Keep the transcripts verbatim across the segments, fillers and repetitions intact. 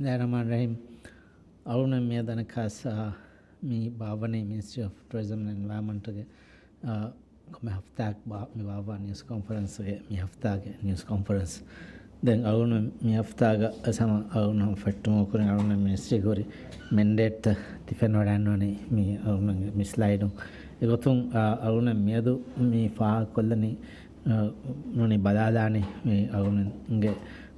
ބިސްމިއްލާހިއްރަޙްމާނިއްރަޙީމް. އަޅުގަނޑު މިއަދު އަނެއްކާސް، އާ، މި ބާއްވަނީ މިނިސްޓްރީ އޮފް ޓުރިޒަމް އެންޑް އެންވަޔަރމަންޓްގެ، އާ، ކޮންމެ ހަފްތާއަކު ބާ-، މި ބާއްވާ ނިއުސް ކޮންފަރެންސްގެ މި ހަފްތާގެ ނިއުސް ކޮންފަރެންސް. ދެން އަޅުގަނޑު މި ހަފްތާގަ ހަމަ އަޅުގަނޑު ހަމަ ފެއްޓުމުގެ ކުރިން އަޅުގަނޑު މިނިސްޓްރީގެ ހުރި މެންޑޭޓްތައް ތި ފެންވަޑައިގަންނަވަނީ މި އަޅުގަނޑު މި ސްލައިޑުން. އެގޮތުން، އާ، އަޅުގަނޑު މިއަދު މި ފާހަގަކޮށްލަނީ، އާ، ނޫނީ ބަލާލާނީ މި އަޅުގަނޑުގެ،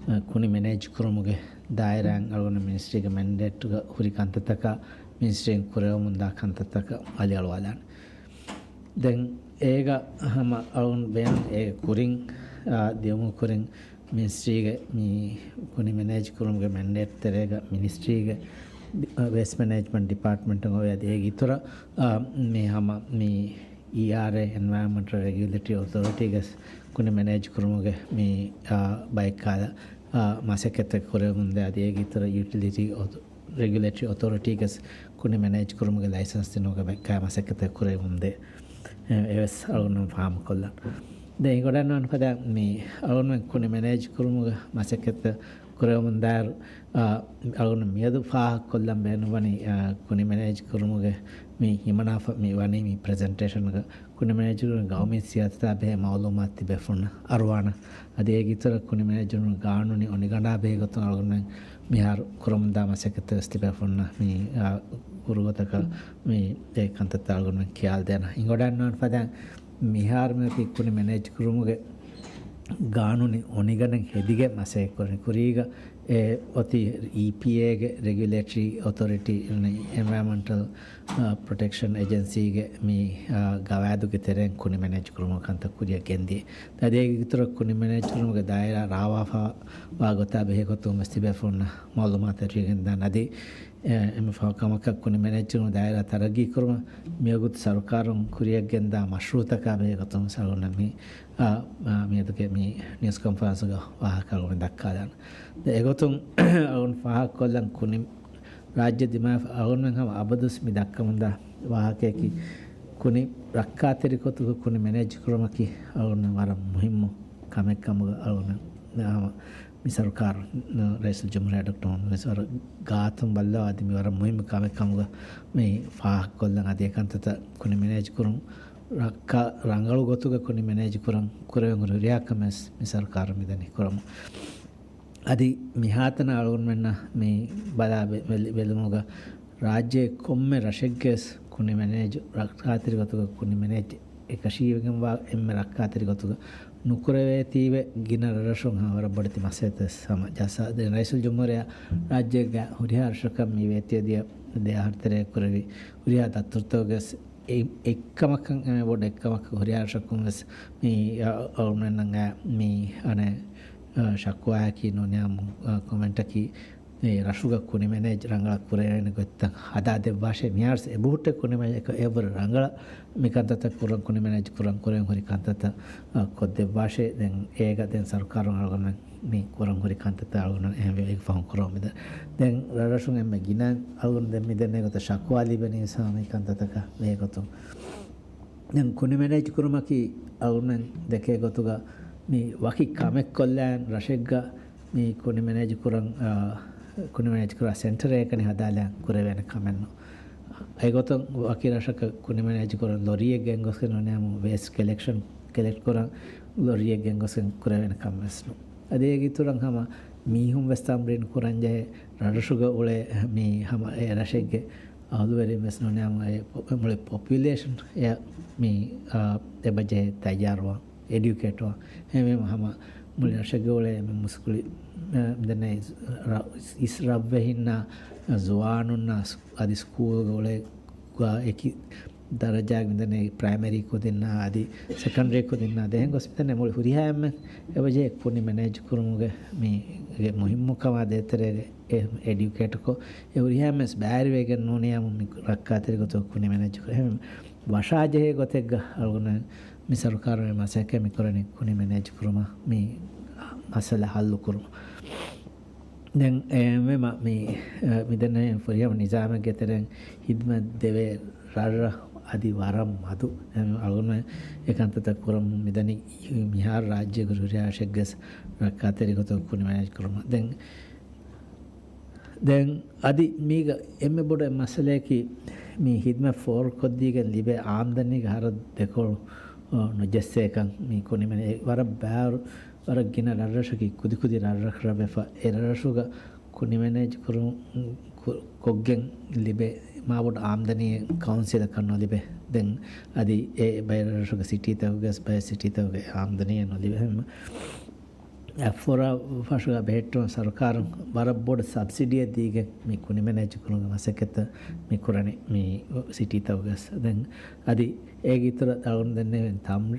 އާ، ކުނި މެނޭޖް ކުރުމުގެ ދާއިރާއިން އަޅުގަނޑު މިނިސްޓްރީގެ މެންޑޭޓުގަ ހުރި ކަންތައްތަކާ މިނިސްޓްރީން ކުރެވެމުންދާ ކަންތައްތަކަށް އަލިއަޅުވާލާނެ. ދެން އޭގަ ހަމަ އަޅުގަނޑު ބޭނުން އޭގެ ކުރިން، އާ، ދިޔުމުގެ ކުރިން މިނިސްޓްރީގެ މި ކުނި މެނޭޖް ކުރުމުގެ މެންޑޭޓް ތެރޭގަ މިނިސްޓްރީގެ ވޭސްޓް މެނޭޖްމަންޓް ޑިޕާޓްމަންޓުން އޮވޭ. އަދި އޭގެ އިތުރަށް، އާ، މި ހަމަ މި އީއާރްއޭ، އެންވަޔަރމަންޓަލް ރެގިއުލޭޓަރީ އޮތޯރިޓީގެ ކުނި މެނޭޖް ކުރުމުގެ މި، އާ، ބައެއްކާލަ، އާ، މަސައްކަތްތައް ކުރެވެމުންދޭ. އަދި އޭގެ އިތުރަށް ޔުޓިލިޓީ އޮތޯ-، ރެގިއުލޭޓަރީ އޮތޯރިޓީގެ ކުނި މެނޭޖް ކުރުމުގެ ލައިސަންސް ދިނުމުގެ ބައެއްކާ މަސައްކަތްތައް ކުރެވެމުންދޭ. އެ-، އެވެސް އަޅުގަނޑު ފާހަގަކޮށްލަން. ދެން އެނގިވަޑައިގަންނަވާނެ ފަދައިން މި އަޅުގަނޑުމެން ކުނި މެނޭޖް ކުރުމުގެ މަސައްކަތްތައް ކުރެވެމުންދާއިރު، އާ، އަޅުގަނޑު މިއަދު ފާހަގަކޮށްލަން ބޭނުންވަނީ، އާ، ކުނި މެނޭޖް ކުރުމުގެ މި ހިމަނާފަ މި ވަނީ މި ޕްރެޒެންޓޭޝަންގަ ކުނި މެނޭޖް ކުރުމުގެ ގައުމީ ސިޔާސަތާ ބެހޭ މައުލޫމާތު ތިބޭފުޅުންނަށް އަރުވާނަ. އަދި އޭގެ އިތުރަށް ކުނި މެނޭޖް ކުރުމުގެ ގާނޫނީ އޮނިގަނޑާ ބެހޭ ގޮތުން އަޅުގަނޑުމެން މިހާރު ކުރަމުންދާ މަސައްކަތްތައް ވެސް ތިބޭފުޅުންނަށް މި، އާ، ކުރުގޮތަކަށް މި އެ ކަންތައްތައް އަޅުގަނޑުމެން ކިޔާލަދޭނަ. އެނގިވަޑައިގަންނަވާނެ ފަދައިން މިހާރު މިއޮތީ ކުނި މެނޭޖް ކުރުމުގެ ގާނޫނީ އޮނިގަނޑެއް ހެދިގެން މަސައްކަތް ކުރަނީ. ކުރީގަ އެ އޮތީ އީޕީއޭގެ ރެގިއުލޭޓަރީ އޮތޯރިޓީ، އެންވަޔަރމަންޓަލް، އާ، ޕްރޮޓެކްޝަން އެޖެންސީގެ މި، އާ، ގަވާއިދުގެ ތެރެއިން ކުނި މެނޭޖް ކުރުމުގެ ކަންތައް ކުރިއަށް ގެންދިޔަ. އަދި އޭގެ އިތުރަށް ކުނި މެނޭޖް ކުރުމުގެ ދާއިރާ ރާވާފަ ވާ ގޮތާ ބެހޭ ގޮތުން ވެސް ތިބޭފުޅުންނަށް މައުލޫމާތު ދެއްވިގެންދާނެ. އަދި، އެ، އެންމެ ފަހު ކަމަކަށް ކުނި މެނޭޖް ކުރުމުގެ ދާއިރާ ތަރައްގީ ކުރުމަށް މިވަގުތު ސަރުކާރުން ކުރިއަށް ގެންދާ މަޝްރޫއުތަކާ ބެހޭ ގޮތުން ވެސް އަޅުގަނޑު މި، އާ، އާ، މިއަދުގެ މި ނިއުސް ކޮންފަރެންސުގަ ވާހަކަ އަޅުގަނޑު ދައްކާލާނަ. އެގޮތުން އަޅުގަނޑު ފާހަގަކޮށްލަން ކުނި ރާއްޖެ ދިމާވެފަ އަޅުގަނޑުމެން ހަމަ އަބަދުވެސް މި ދައްކަމުންދާ ވާހަކަޔަކީ ކުނި ރައްކާތެރި ގޮތުގަ ކުނި މެނޭޖް ކުރުމަކީ އަޅުގަނޑުމެން ވަރަށް މުހިއްމު ކަމެއް ކަމުގަ އަޅުގަނޑުމެން ހަމަ މި ސަރުކާރު، ރައީސުލްޖުމްހޫރިއްޔާ ޑޮކްޓަރ މުހައްމަދު ވެސް ވަރަށް ގާތުން ބައްލަވާ އަދި މި ވަރަށް މުހިއްމު ކަމެއް ކަމުގަ މި ފާހަގަކޮށްލަން. އަދި އެކަންތައްތައް ކުނި މެނޭޖް ކުރުން ރައްކާ ރަނގަޅު ގޮތުގަ ކުނި މެނޭޖް ކުރަން ކުރެވެން ހުރި ހުރިހާ ކަމެއް ވެސް މި ސަރުކާރުން މިދަނީ ކުރަމުން. އަދި މިހާތަނަށް އަޅުގަނޑުމެންނަށް މި ބަލާ ބެ-، ބެލި-، ބެލުމުގަ ރާއްޖޭ ކޮންމެ ރަށެއްގެސް ކުނި މެނޭޖް ރައްކާތެރި ގޮތުގަ ކުނި މެނޭޖް އެކަށީގެންވާ އެންމެ ރައްކާތެރި ގޮތުގަ ނުކުރެވޭތީވެ ގިނަ ރަށްރަށުން ހަމަ ވަރަށް ބޮޑެތި މައްސަލަތައް ހަމަ ޖައްސާ. ދެން ރައީސުލްޖުމްހޫރިއްޔާ ރާއްޖޭގެ ހުރިހާ ރަށަކަށް މި ވޭތުވެދިޔަ ދެ އަހަރު ތެރޭ ކުރެވި ހުރިހާ ދައްތަރުތަކުގެސް އެ-، އެއްކަމަކަށް އެންމެ ބޮޑު އެއްކަމަކަށް ހުރިހާ ރަށަކުން ވެސް މި އަ-، އަޅުގަނޑުމެންނަށް އައި މި އަނެއް، އަ، ޝަކުވާއަކީ ނޫނީ އާ، ކޮމެންޓަކީ މި ރަށުގަ ކުނި މެނޭޖް ރަނގަޅަށް ކުރެވޭނެ ގޮތްތައް ހަދާ ދެއްވާށޭ. މިހާރު އެބަހުއްޓޭ ކުނި މެނޭޖް އެކަ އެވަރު ރަނގަޅަށް މި ކަންތައްތައް ކުރަން ކުނި މެނޭޖް ކުރަން ކުރެވެން ހުރި ކަންތައްތައް، އަ، ކޮށްދެއްވާށޭ. ދެން އޭގަ ދެން ސަރުކާރުން އަޅުގަނޑުމެން މި ކުރަން ހުރި ކަންތައްތައް އަޅުގަނޑު އެހެންވެ އޭގެ ފަހުން ކުރަމުންދާ. ދެން ރަށްރަށުން އެންމެ ގިނަ އަޅުގަނޑު ދެން މިދެންނެވި ގޮތަށް ޝަކުވާ ލިބެނީ ވެސް ހަމަ މި ކަންތައްތަކަށް ވޭ ގޮތުން. ދެން ކުނި މެނޭޖް ކުރުމަކީ އަޅުގަނޑުމެން ދެކޭ ގޮތުގަ މި ވަކި ކަމެއް ކޮށްލައިން ރަށެއްގަ މި ކުނި މެނޭޖް ކުރަން، އާ، ކުނި މެނޭޖް ކުރާ ސެންޓަރެއް އެކަނި ހަދާލައިން ކުރެވޭނެ ކަމެއްނު. އެގޮތުން ވަކި ރަށަކަށް ކުނި މެނޭޖް ކުރަން ލޮރީއެއް ގެންގޮސްގެން ނޫނީ ވޭސްޓް ކެލެކްޝަން ކެލެކްޓް ކުރަން ލޮރީއެއް ގެންގޮސްގެން ކުރެވޭނެ ކަމެއް ވެސް ނޫން. އަދި އޭގެ އިތުރަށް ހަމަ މީހުން ވެސް ތަމްރީން ކުރަންޖެހޭ ރަށްރަށުގަ އުޅޭ މި ހަމަ އެ ރަށެއްގެ އަހުލުވެރިން ވެސް ނޫނީ ހަމަ އެ ޕޮ-، މުޅި ޕޮޕިއުލޭޝަން އެ މި، އާ، އެބަ ޖެހޭ ތައްޔާރުވާން، އެޑިއުކޭޓްވާން. އެހެންވީމަ ހަމަ މުޅި ރަށެއްގަ އުޅޭ މި މުސްކުޅި، އާ، މިދެންނެވި ރަ-، އިސް ރަށްވެހިންނާ، ޒުވާނުންނާ، އަދި ސްކޫލްގަ އުޅޭ އެކި ދަރަޖާގެ މިދެންނެވި ޕްރައިމަރީ ކުދިންނާ އަދި ސެކަންޑަރީ ކުދިންނާ ދެހެން ގޮސް މިދެންނެވި މުޅި ހުރިހާ އެންމެ އެބަޖެހޭ ކުނި މެނޭޖް ކުރުމުގެ މީގެ މުހިއްމުކަމާ ދޭތެރޭގެ އެ އެޑިއުކޭޓްކޮށް، އެ ހުރިހާ އެންމެ ބައިވެރިވެގެން ނޫނީ ހަމަ މި ރައްކާތެރި ގޮތުގަ ކުނި މެނޭޖް ކުރޭ. އެހެން ވަށާޖެހޭ ގޮތެއްގަ އަޅުގަނޑު މި ސަރުކާރު މި މަސައްކަތް މި ކުރަނީ ކުނި މެނޭޖް ކުރުމަށް މި މައްސަލަ ހައްލު ކުރުމަށް. ދެން އެހެންވީމަ މި، އެ، މިދެންނެވި ފުރިހަމަ ނިޒާމެއްގެ ތެރެއިން ހިދުމަތް ދެވޭ ރަށްރަށް އަދި ވަރަށް މަދު. އެ، އަޅުގަނޑު އެ ކަންތައްތައް ކުރަމުން މިދަނީ މިހާރު ރާއްޖޭގެ ހުރިހާ ރަށެއްގެ ރައްކާތެރި ގޮތުގަ ކުނި މެނޭޖް ކުރުމަށް. ދެން ދެން އަދި މީގަ އެންމެ ބޮޑު މައްސަލައަކީ، މި ހިދްމަތް ފޯރުކޮށްދީގެން ލިބޭ އާމްދަނީގެ ހަރަދު ދެކޮޅު، އަ، ނުޖެއްސޭކަން. މި ކުނިމެނޭ ވަރަށް ބާރު، ވަރަށް ގިނަ ރަށްރަށަކީ ކުދިކުދި ރަށްރަށް ރަށް ވެފަ، އެ ރަށްރަށުގަ ކުނި މެނޭޖް ކުރު-، ކު-، ކޮށްގެން ލިބޭ މާބޮޑު އާމްދަނީއެއް ކައުންސިލަކަށް ނުލިބޭ. ދެން އަދި އެ ބައެއް ރަށްރަށުގެ ސިޓީތަކުގެ، ބައެއް ސިޓީތަކުގެ އާމްދަނީއެއް ނުލިބޭ. އެއްފަރާ ފަށުގަ ބެހެއްޓުމަށް ސަރުކާރުން ވަރަށް ބޮޑު ސަބްސިޑީއެއް ދީގެން މި ކުނި މެނޭޖް ކުރުމުގެ މަސައްކަތްތައް މި ކުރަނީ މި ސިޓީތަކުގަސް. ދެން އަދި އޭގެ އިތުރަށް އަޅުގަނޑު ދެންނެވިން ތަމް-،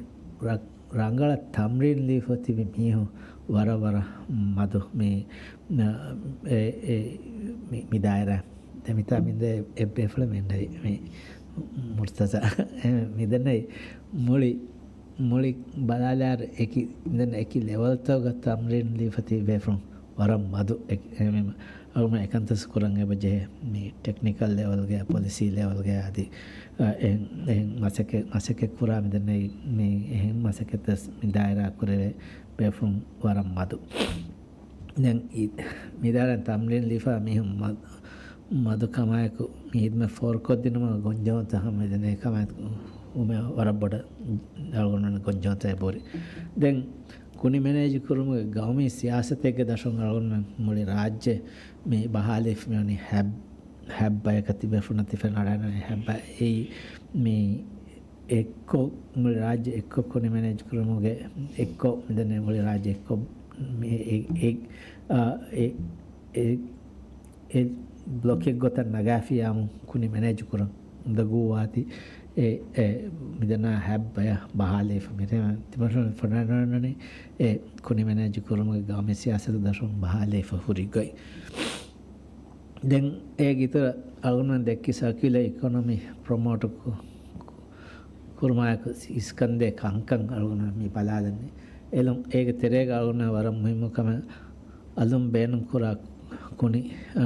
ރަ-، ރަނގަޅަށް ތަމްރީން ލިބިފަ ތިބި މީހުން ވަރަށް ވަރަށް މަދު މި، އެ، އެ، މި، މި ދާއިރާ. ދެން މިތާ މިންދެ އެއްބޭފުޅެއް މި އިންނެވި މި މުރްތަޒާ. މި ދެންނެވި މުޅި މުޅި ބަލާލާއިރު އެކި، ދެން އެކި ލެވަލްތަކުގަ ތަމްރީން ލިބިފަ ތިބި ބޭފުޅުން ވަރަށް މަދު. އެ-، އެހެންވީމަ، އަޅުގަނޑު އެކަންތައް ކުރަން އެބަ ޖެހޭ. މި ޓެކްނިކަލް ލެވަލްގަ، ޕޮލިސީ ލެވަލްގަ އަދި، އަ، އެހެން، އެހެން މަސައްކަތް، މަސައްކަތް ކުރާ މި ދެންނެވި މި އެހެން މަސައްކަތްތައް މި ދާއިރާ ކުރެވޭ ބޭފުޅުން ވަރަށް މަދު. ދެން މި ދާއިރާ ތަމްރީން ލިބިފަ މީހުން މަ-، މަދު ކަމާއެކު، މި ހިދްމަތް ފޯރުކޮށްދިނުމަށް ގޮންޖެހުންތައް ހަމަ މިދެންނެވި ކަމާއެކު ވަރަށް ބޮޑަށް އަޅުގަނޑުމެން ގޮންޖެހުންތައް އެބަހުރި. ދެން ކުނި މެނޭޖް ކުރުމުގެ ގައުމީ ސިޔާސަތެއްގެ ދަށުން އަޅުގަނޑުމެން މުޅި ރާއްޖެ މި ބަހާލިފަ މިވަނީ ހައް-، ހައްބަޔަކަށް ތިބޭފުޅުންނަށް ތި ފެންނަ އަޅާނަނީ ހައްބަ. އެއީ މި އެއްކޮށް، މުޅި ރާއްޖެ އެއްކޮށް ކުނި މެނޭޖް ކުރުމުގެ އެއްކޮށް، މިދެންނެވި މުޅި ރާއްޖެ އެއްކޮށް މި އެ-، އެ-، އެ-، އާ، އެ-، އެ-، އެ ބްލޮކެއް ގޮތަށް ނަގާފިއްޔާމު ކުނި މެނޭޖް ކުރަން އުނދަގޫވާތީ، އެ، އެ، މިދެންނެވި ހައްބަޔަށް ބަހާލިފަ މި ތިމަން ފަނޑާނަނީ އެ ކުނި މެނޭޖް ކުރުމުގެ ގައުމީ ސިޔާސަތު ދަށުން ބަހާލިފަ ހުރި ގޮތް. ދެން އޭގެ އިތުރަށް އަޅުގަނޑުމެން ދެއްކި ސަރކިއުލަރ އިކޮނޮމީ ޕްރޮމޯޓް ކު-، ކުރުމާއެކު އިސްކަންދޭ ކަންކަން އަޅުގަނޑުމެން މި ބަލާލަނީ. އެލުން އޭގެ ތެރޭގަ އަޅުގަނޑުމެން ވަރަށް މުހިއްމު ކަމެއް އަލުން ބޭނުން ކުރާ ކުނި، އާ،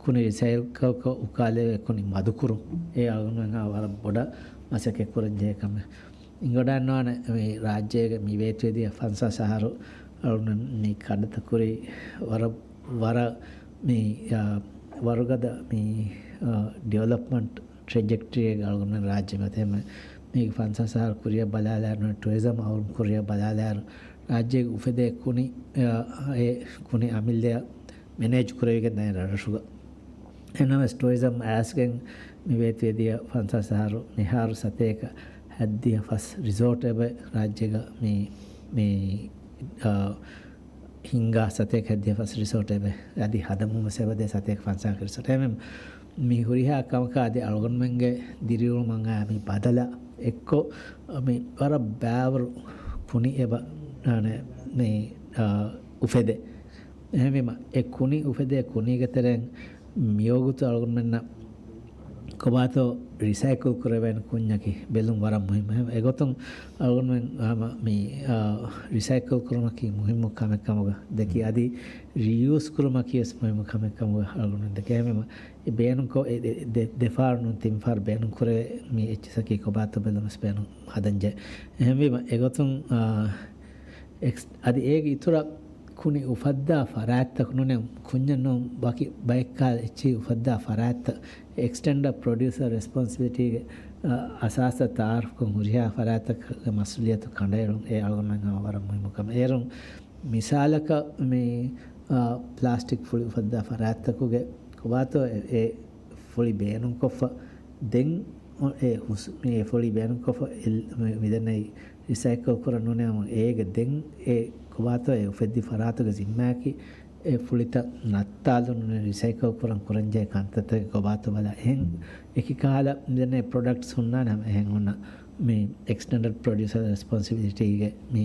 ކުނި ރިސައިކަލްކޮށް އުކާލެވޭ ކުނި މަދުކުރުން. އެ އަޅުގަނޑުމެން ވަރަށް ބޮޑަށް މަސައްކަތް ކުރަން ޖެހޭ ކަމެއް. އިނގޮޑާން ނުވާނެ މި ރާއްޖޭގެ މި ވޭތުވެދިޔަ ފަންސާސް އަހަރު އަޅުގަނޑު މި ކަނޑަތައް ކުރީ ވަރަށް، ވަރަށް މި، އާ، ވަރުގަދަ މި، އާ، ޑިވެލޮޕްމަންޓް ޓްރެޖެކްޓްރީއެއް އަޅުގަނޑުމެން ރާއްޖެ މަތޭ މި، މީގެ ފަންސާސް އަހަރު ކުރިއަށް ބަލާލާއިރު، ޓުރިޒަމް އަހަރު ކުރިއަށް ބަލާލާއިރު، ރާއްޖޭގެ އުފެދޭ ކުނި، އާ، އެ ކުނި އަމިއްލަޔަށް މެނޭޖް ކުރެވިގެން ދާނެ ރަށްރަށުގަ. އެހެންނަމަވެސް ޓުރިޒަމް އައިސްގެން މި ވޭތުވެދިޔަ ފަންސާސް އަހަރު މިހާރު ސަތޭކަ ހައްދިހަ ފަސް ރިސޯޓް އެބަ ރާއްޖޭގަ މި، މި، އާ، ހިންގާ ސަތޭކަ ހައްދިހަ ފަސް ރިސޯޓް އެބަ އަދި ހަދަމުން ވެސް އެބަދޭ ސަތޭކަ ފަންސާހަކަ ރިސޯޓް. އެހެން މި ހުރިހާ ކަމަކާ އަދި އަޅުގަނޑުމެންގެ ދިރިއުޅުމަށް އައި މި ބަދަލަށް އެއްކޮށް މި ވަރަށް ބާވަރު ކުނި އެބަ، އާނެ، މި، އާ، އުފެދޭ. އެހެންވީމަ، އެ ކުނި އުފެދޭ ކުނީގެ ތެރެއިން މިވަގުތު އަޅުގަނޑުމެންނަށް ކޮބާތޯ ރިސައިކަލް ކުރެވޭނެ ކުންޏަކީ ބެލުން ވަރަށް މުހިއްމު. އެގޮތުން އަޅުގަނޑުމެން ހަމަ މި، އާ، ރިސައިކަލް ކުރުމަކީ މުހިއްމު ކަމެއް ކަމުގަ ދެކި، އަދި ރީޔޫސް ކުރުމަކީ ވެސް މުހިއްމު ކަމެއް ކަމުގަ އަޅުގަނޑުމެން ދެކެ. އެހެންވީމަ، އެ ބޭނުންކޮށް، އެ، އެ، ދެ-، ދެފާރު ނޫން ތިންފާރު ބޭނުން ކުރެވޭ މި އެއްޗިސަކީ ކޮބާތޯ ބެލުން ވެސް ބޭނުން ހަދަންޖެ. އެހެންވީމަ، އެގޮތުން، އާ، އެކްސް-، އަދި އޭގެ އިތުރަށް ކުނި އުފައްދާ ފަރާތްތަކު ނޫނޭ، ކުންޏެއް ނޫން ވަކި ބައެއްކާ އެއްޗެހި އުފައްދާ ފަރާތްތައް އެކްސްޓެންޑަޑް ޕްރޮޑިއުސަރ ރެސްޕޮންސިބިލިޓީގެ، އަ، އަސާސަށް ތައާރަފްކޮށް ހުރިހާ ފަރާތްތަކުގެ މަސްއޫލިއްޔަތު ކަނޑައެޅުން އެ އަޅުގަނޑުމެން ހަމަ ވަރަށް މުހިއްމު ކަމެއް. އޭރުން މިސާލަކަށް މި، އާ، ޕްލާސްޓިކް ފުޅި އުފައްދާ ފަރާތްތަކުގެ ކޮބާތޯ އެ، އެ ފުޅި ބޭނުންކޮށްފަ ދެން އެ ހުސް-، މި އެ ފުޅި ބޭނުންކޮށްފަ އެ-، މި-، މިދެންނެވި ރިސައިކަލް ކުރަން ނޫނޭ ހަމަ އޭގެ ދެން އެ ކޮބާތޯ އެ އުފެއްދި ފަރާތުގެ ޒިންމާއަކީ އެ ފުޅިތައް ނައްތާލުން ނޫނޭ ރިސައިކަލް ކުރަން ކުރަންޖެހޭ ކަންތައްތަކެއް ކޮބާތޯ ބަލާ. އެހެން އެކި ކަހަލަ މިދެންނެވި ޕްރޮޑަކްޓްސް ހުންނާނެ ހަމަ އެހެން ހުންނަ މި އެކްސްޓެންޑަޑް ޕްރޮޑިއުސަރ ރެސްޕޮންސިބިލިޓީގެ މި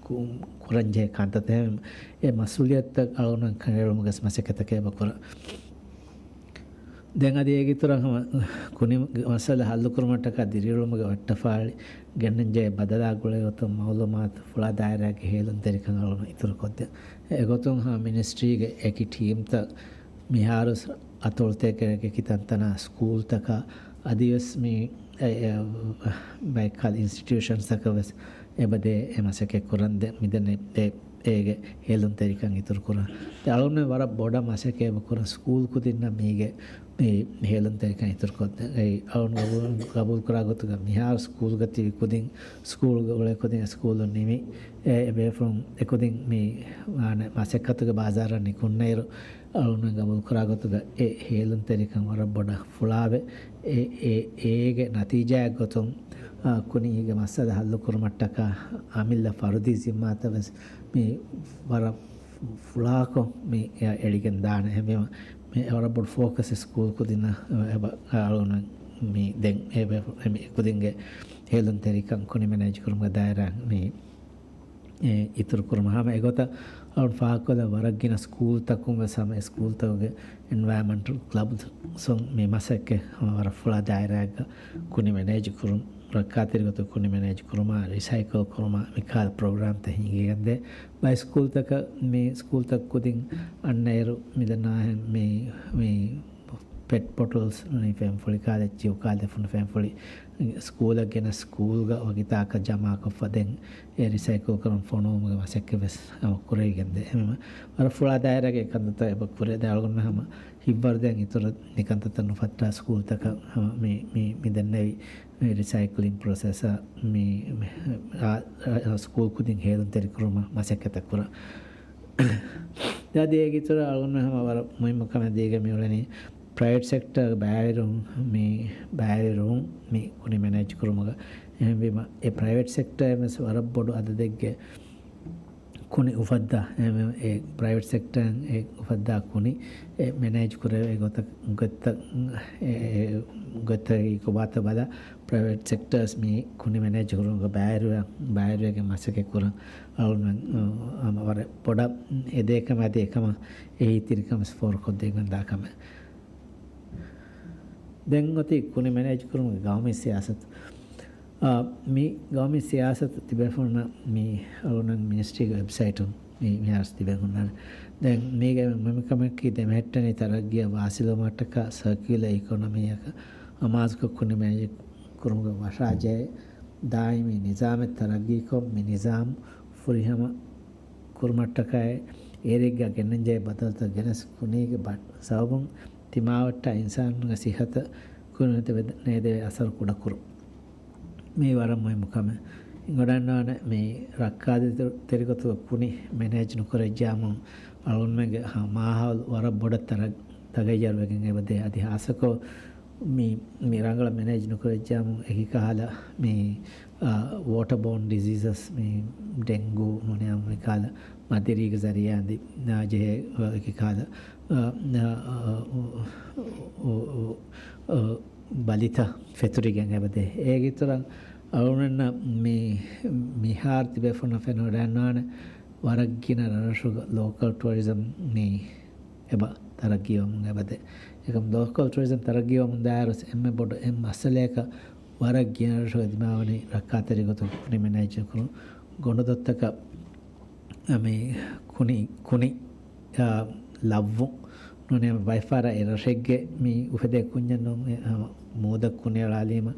ކު-، ކުރަންޖެހޭ ކަންތައްތައް އެ މަސްއޫލިއްޔަތުތައް އަޅުގަނޑު ކަނޑައެޅުމުގެ މަސައްކަތަކެއް އެބަ ކުރަން. ދެން އަދި އޭގެ އިތުރަށް ހަމަ ކުނި މައްސަލަ ހައްލުކުރުމަށްޓަކާ ދިރިއުޅުމުގެ ވައްޓަފާޅި ގެންނަންޖެހޭ ބަދަލާ ގުޅޭގޮތުން މައުލޫމާތު ފުޅާ ދާއިރާގެ ހޭލުންތެރިކަން އަޅުގަނޑު އިތުރުކޮށްދޭ. އެގޮތުން ހަމަ މިނިސްޓްރީގެ އެކި ޓީމްތައް މިހާރު އަތޮޅުތަކެއްގެ އެކި ތަންތަނާ ސްކޫލްތަކާ އަދިވެސް މި އެ، އެ، ބައެއްކާލަ އިންސްޓިޓިއުޝަންސްތަކަށް ވެސް އެބަދޭ އެ މަސައްކަތް ކުރަން ދެ-، މިދެން އެ، އެ، އޭގެ ހޭލުންތެރިކަން އިތުރުކުރަން. ދެ އަޅުން ވަރަށް ބޮޑަށް މަސައްކަތް ކުރަން ސްކޫލް ކުދިންނަށް މީގެ މި ހޭލުންތެރިކަން އިތުރުކޮށްދޭ. އެއީ އަޅުން ގަބޫލު، ގަބޫލުކުރާ ގޮތުގަ މިހާރު ސްކޫލްގަ ތިބި ކުދިން، ސްކޫލްގަ އުޅޭ ކުދިން، ސްކޫލުން ނިމި، އެ، އެ ބޭފުޅުން އެކުދިން މި، އާނ، މަސައްކަތުގެ ބާޒާރަށް ނިކުންނައިރު، އަޅުން ގަބޫލުކުރާ ގޮތުގަ އެ ހޭލުންތެރިކަން ވަރަށް ބޮޑަށް ފުޅާވެ، އެ، އެ، އޭގެ ނަތީޖާއެއް ގޮތުން، އާ، ކުނި އޭގެ މައްސަލަ ހައްލު ކުރުމަށްޓަކާ އަމިއްލަ ފަރުދީ ޒިންމާތައް ވެސް މި ވަރަށް ފުޅާކޮށް މި އެ-، އެޅިގެން ދާނެ. އެހެންވީމަ، މި ވަރަށް ބޮޑު ފޯކަސް ސްކޫލް ކުދިންނަށް އެބަ-، އަޅުގަނޑު މި ދެން އެ ބޭފު-، އެ މި ކުދިންގެ ހޭލުންތެރިކަން ކުނި މެނޭޖް ކުރުމުގެ ދާއިރާ މި، އެ، އިތުރު ކުރުމަށް ހަމަ އެގޮތަށް އަޅުން ފާހަގަކޮށްލާ ވަރަށް ގިނަ ސްކޫލްތަކުން ވެސް ހަމަ އެ ސްކޫލްތަކުގެ އެންވަޔަރމަންޓަލް ކްލަބްސުން މި މަސައްކަތް ހަމަ ވަރަށް ފުޅާ ދާއިރާއެއްގަ ކުނި މެނޭޖް ކުރުން، ރައްކާތެރި ގޮތުން ކުނި މެނޭޖް ކުރުމާ، ރިސައިކަލް ކުރުމާ، މިކާލަ ޕްރޮގްރާމްތައް ހިނގިގެންދޭ. ބައެއް ސްކޫލްތަކަށް މި ސްކޫލްތައް ކުދިން އަންނައިރު މިދަންނާހެން މި، މި ޕެޓް ބޮޓަލްސް ނޫނީ ފެންފުޅި ކާލެއްޗި އުކާލެ ފުނު ފެންފުޅި ސްކޫލަށް ގެނަ ސްކޫލްގަ ވަގިތާކަށް ޖަމާކޮށްފަ ދެން އެ ރިސައިކަލް ކުރަން ފޮނުވުމުގެ މަސައްކަތް ވެސް ހަމަ ކުރެވިގެންދޭ. ހަމަ ވަރަށް ފުޅާ ދާއިރާގެ ކަންތައްތައް އެބަ ކުރޭ. ދެ އަޅުގަނޑު ހަމަ ހިތްވަރުދޭން އިތުރަށް ނިކަންތައްތައް ނުފައްޓާ ސްކޫލްތަކަށް ހަމަ މި، މި، މި ދެންނެވި މި ރިސައިކްލިން ޕްރޮސެސަށް މި، މި، އާ، އާ، ސްކޫލް ކުދިން ހޭލުންތެރިކުރުމަށް މަސައްކަތަށް ކުރަން. އަދި އޭގެ އިތުރަށް އަޅުގަނޑު ހަމަ ވަރަށް މުހިއްމު ކަމެއް ދީގެން މި އުޅެނީ ޕްރައިވެޓް ސެކްޓަރ ބައިވެރިވުން، މި ބައިވެރިވުން މި ކުނި މެނޭޖް ކުރުމުގަ. އެހެންވީމަ އެ ޕްރައިވެޓް ސެކްޓަރ ވެސް ވަރަށް ބޮޑު އަދަދެއްގެ ކުނި އުފައްދާ، އެ، އެ ޕްރައިވެޓް ސެކްޓަރ އެ އުފައްދާ ކުނި އެ މެނޭޖް ކުރެވޭ ގޮތަށް، ގޮތަށް، އެ، އެ، ގޮތަކީ ކޮބާތަ ބަލާ، ޕްރައިވެޓް ސެކްޓަރސް މި ކުނި މެނޭޖް ކުރުމުގަ ބައިވެރިވެ-، ބައިވެރިވެގެން މަސައްކަތް ކުރަން އަޅުގަނޑު، އަ، ވަރަށް ބޮޑަށް އެދޭ ކަމެއް އަދި އެކަމަށް އެހީތެރިކަން ވެސް ފޯރުކޮށްދެވިގެން ދާ ކަމެއް. ދެން އޮތީ ކުނި މެނޭޖް ކުރުމުގެ ގައުމީ ސިޔާސަތު. އާ، މި ގައުމީ ސިޔާސަތު ތިބޭފުޅުންނަށް މި އަޅުގަނޑު މިނިސްޓްރީގެ ވެބްސައިޓުން މި މިހާރު ތިބެން ހުންނާނެ. ދެން މީގެ މުހިންމު ކަމަކީ ދެމެހެއްޓެނި ތަރައްގީއަށް ވާސިލުވުމަށްޓަކާ ސަރކިއުލަރ އިކޮނޮމީއަކަށް އަމާޒުކޮށް ކުނި މެނޭޖް ކުރުމުގެ ވަށާޖެހޭ ދާއިމީ ނިޒާމެއް ތަރައްގީކޮށް، މި ނިޒާމް ފުރިހަމަ ކުރުމަށްޓަކައި އޭރެއްގަ ގެންނަންޖެހޭ ބަދަލުތައް ގެނެސް ކުނީގެ ބަ-، ސަބަބުން ތިމާވައްޓާ އިންސާނުންގެ ސިއްހަތަށް ކުރިން ނޭދެވޭ އަސަރު ކުޑަކުރުން. މީ ވަރަށް މުހިއްމު ކަމެއް. އިނގޮޑަންނާނެ މި ރައްކާތެރި ތެރިގޮތުގަ ކުނި މެނޭޖް ނުކުރެއްޖާމު އަޅުގަނޑުމެންގެ ހަ-، މާހައުލު ވަރަށް ބޮޑަށް ތަރަ-، ތަޣައްޔަރުވެގެން އެބަދޭ. އަދި ހާއްސަކޮށް މި، މި ރަނގަޅަށް މެނޭޖް ނުކުރެއްޖާމު އެކި ކަހަލަ މި، އާ، ވޯޓަ ބޯން ޑިޒީޒަސް މި ޑެންގޫ ނޫނީ އާއްމު މިކަހަލަ މަދިރީގެ ޒަރީއާ އަދި ނާޖެހޭ އެކި ކަހަލަ، އާ، އާ، އާ، އާ، އާ، އާ، ބަލިތައް ފެތުރިގެން އެބަދޭ. އޭގެ އިތުރަށް އަޅުގަނޑަށް މި، މިހާރު ތިބޭފުޅުންނަށް ފެނިވަޑައިގަންނާނެ ވަރަށް ގިނަ ރަށްރަށުގަ ލޯކަލް ޓޫރިޒަމް މި އެބަ ތަރައްގީވަމުން އެބަދޭ. އެކަމް ލޯކަލް ޓޫރިޒަމް ތަރައްގީވަމުން ދާއިރު އެންމެ ބޮޑު އެއް މައްސަލަޔަކަށް ވަރަށް ގިނަ ރަށުގަ ދިމާވަނީ ރައްކާތެރި ގޮތުން ކުނި މެނޭޖް ކުރުން. ގޮނޑުދޮށްތަކަށް މި ކުނި، ކުނި، އާ، ލައްވުން ނޫނީ ބައެއްފަހަރަށް އެ ރަށެއްގެ މި އުފެދޭ ކުންޏެއް ނޫން، އެ، ހަމަ މޫދަށް ކުނި އަޅާލީމަ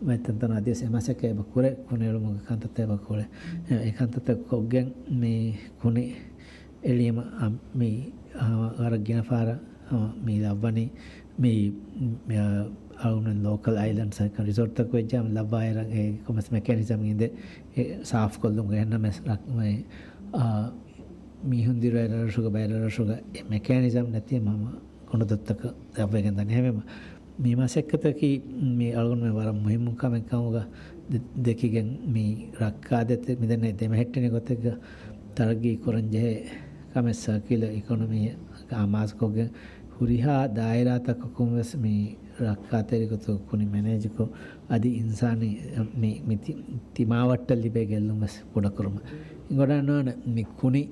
މައްތަންތަނަށް އަދިވެސް އެ މަސައްކަތް އެބަ ކުރޭ، ކުނި އެޅުމުގެ ކަންތައްތައް އެބަ ކުރޭ. އެ، އެ ކަންތައްތައް ކޮށްގެން މި ކުނި އެޅީމަ، އަ، މި، އަ، ވަރަށް ގިނަ ފަހަރަށް، އަ، މި ލައްވަނީ މި، މި، އަ، އަޅުގަނޑު ލޯކަލް އައިލެންޑްސް ރިސޯޓްތަކު ވެއްޖާމަ ލައްވާއިރަށް އެ ކޮންމެސް މެކޭނިޒަމް އިނދެ އެ ސާފުކޮށްލުމުގެ އެންނަމެސް ރަ-، މި، އާ، މީހުން ދިރުވެ ރަށްރަށުގަ ބައެއް ރަށްރަށުގަ އެ މެކޭނިޒަމް ނެތީމަ ހަމަ ގޮނޑުދޮށްތަކަށް ލައްވައިގެން ދަނީ. އެހެންވީމަ މި މަސައްކަތަކީ މި އަޅުގަނޑުމެން ވަރަށް މުހިއްމު ކަމެއް ކަމުގަ ދެ-، ދެކިގެން މި ރައްކާތެރި މިދެންނެވި ދެމެހެއްޓެނި ގޮތެއްގަ ތަރައްގީ ކުރަން ޖެހޭ ކަމެއް ސަރކިއުލަރ އިކޮނޮމީއަށް އަމާޒުކޮށްގެން ހުރިހާ ދާއިރާތަކަކުން ވެސް މި ރައްކާތެރި ގޮތުގަ ކުނި މެނޭޖްކޮށް އަދި އިންސާނީ މި، މި ތި-، ތިމާވައްޓަށް ލިބޭ ގެއްލުން ވެސް ކުޑަކުރުމަށް. އިނގޮޑަންނާނެ މި ކުނި،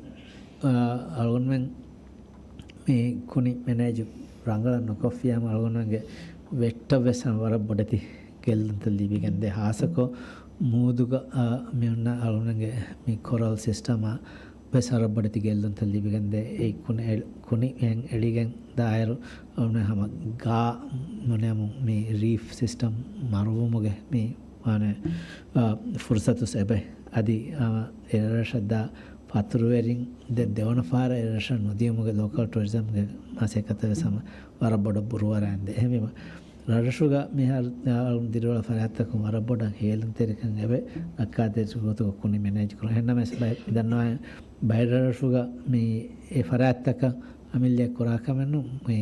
އާ، އަޅުގަނޑުމެން މި ކުނި މެނޭޖު ރަނގަޅަށް ނުކޮށްފިއްޔާމު އަޅުގަނޑުމެންގެ ވެއްޓަށް ވެސް ވަރަށް ބޮޑެތި ގެއްލުންތައް ލިބިގެންދޭ. ހާއްސަކޮށް މޫދުގަ، އާ، މި އޮންނަ އަޅުގަނޑުމެންގެ މި ކޮރަލް ސިސްޓަމާ ވެސް ވަރަށް ބޮޑެތި ގެއްލުންތައް ލިބިގެންދޭ. އެ ކުނި އެ-، ކުނި އެހެން އެޅިގެން ދާއިރު އަޅުގަނޑުމެން ހަމަ ގާ ނޫނީ އާއްމު މި ރީފް ސިސްޓަމް މަރުވުމުގެ މި ވާނެ، އާ، ފުރުސަތުސް އެބަ އަދި، އާ، އެރަށަށް ދާ ފަތުރުވެރިން ދެ-، ދެވަނަ ފަހަރަށް އެ ރަށަށް ނުދިޔުމުގެ ލޯކަލް ޓުއަރިޒަމްގެ މަސައްކަތަށް ވެސް ހަމަ ވަރަށް ބޮޑަށް ބުރޫއަރާންދޭ. އެހެންވީމަ، ރަށްރަށުގަ މިހާރު އަޅުން ދިރިއުޅޭ ފަރާތްތަކުން ވަރަށް ބޮޑަށް ހޭލުންތެރިކަން އެވެ. ރައްކާތެރި ގޮތުގަ ކުނި މެނޭޖް ކުރުން. އެހެންނަމަވެސް ބައެއް ދަންނަވާ ބައެއް ރަށްރަށުގަ މި އެ ފަރާތްތަކަށް އަމިއްލައަށް ކުރާ ކަމެއް ނޫން. މި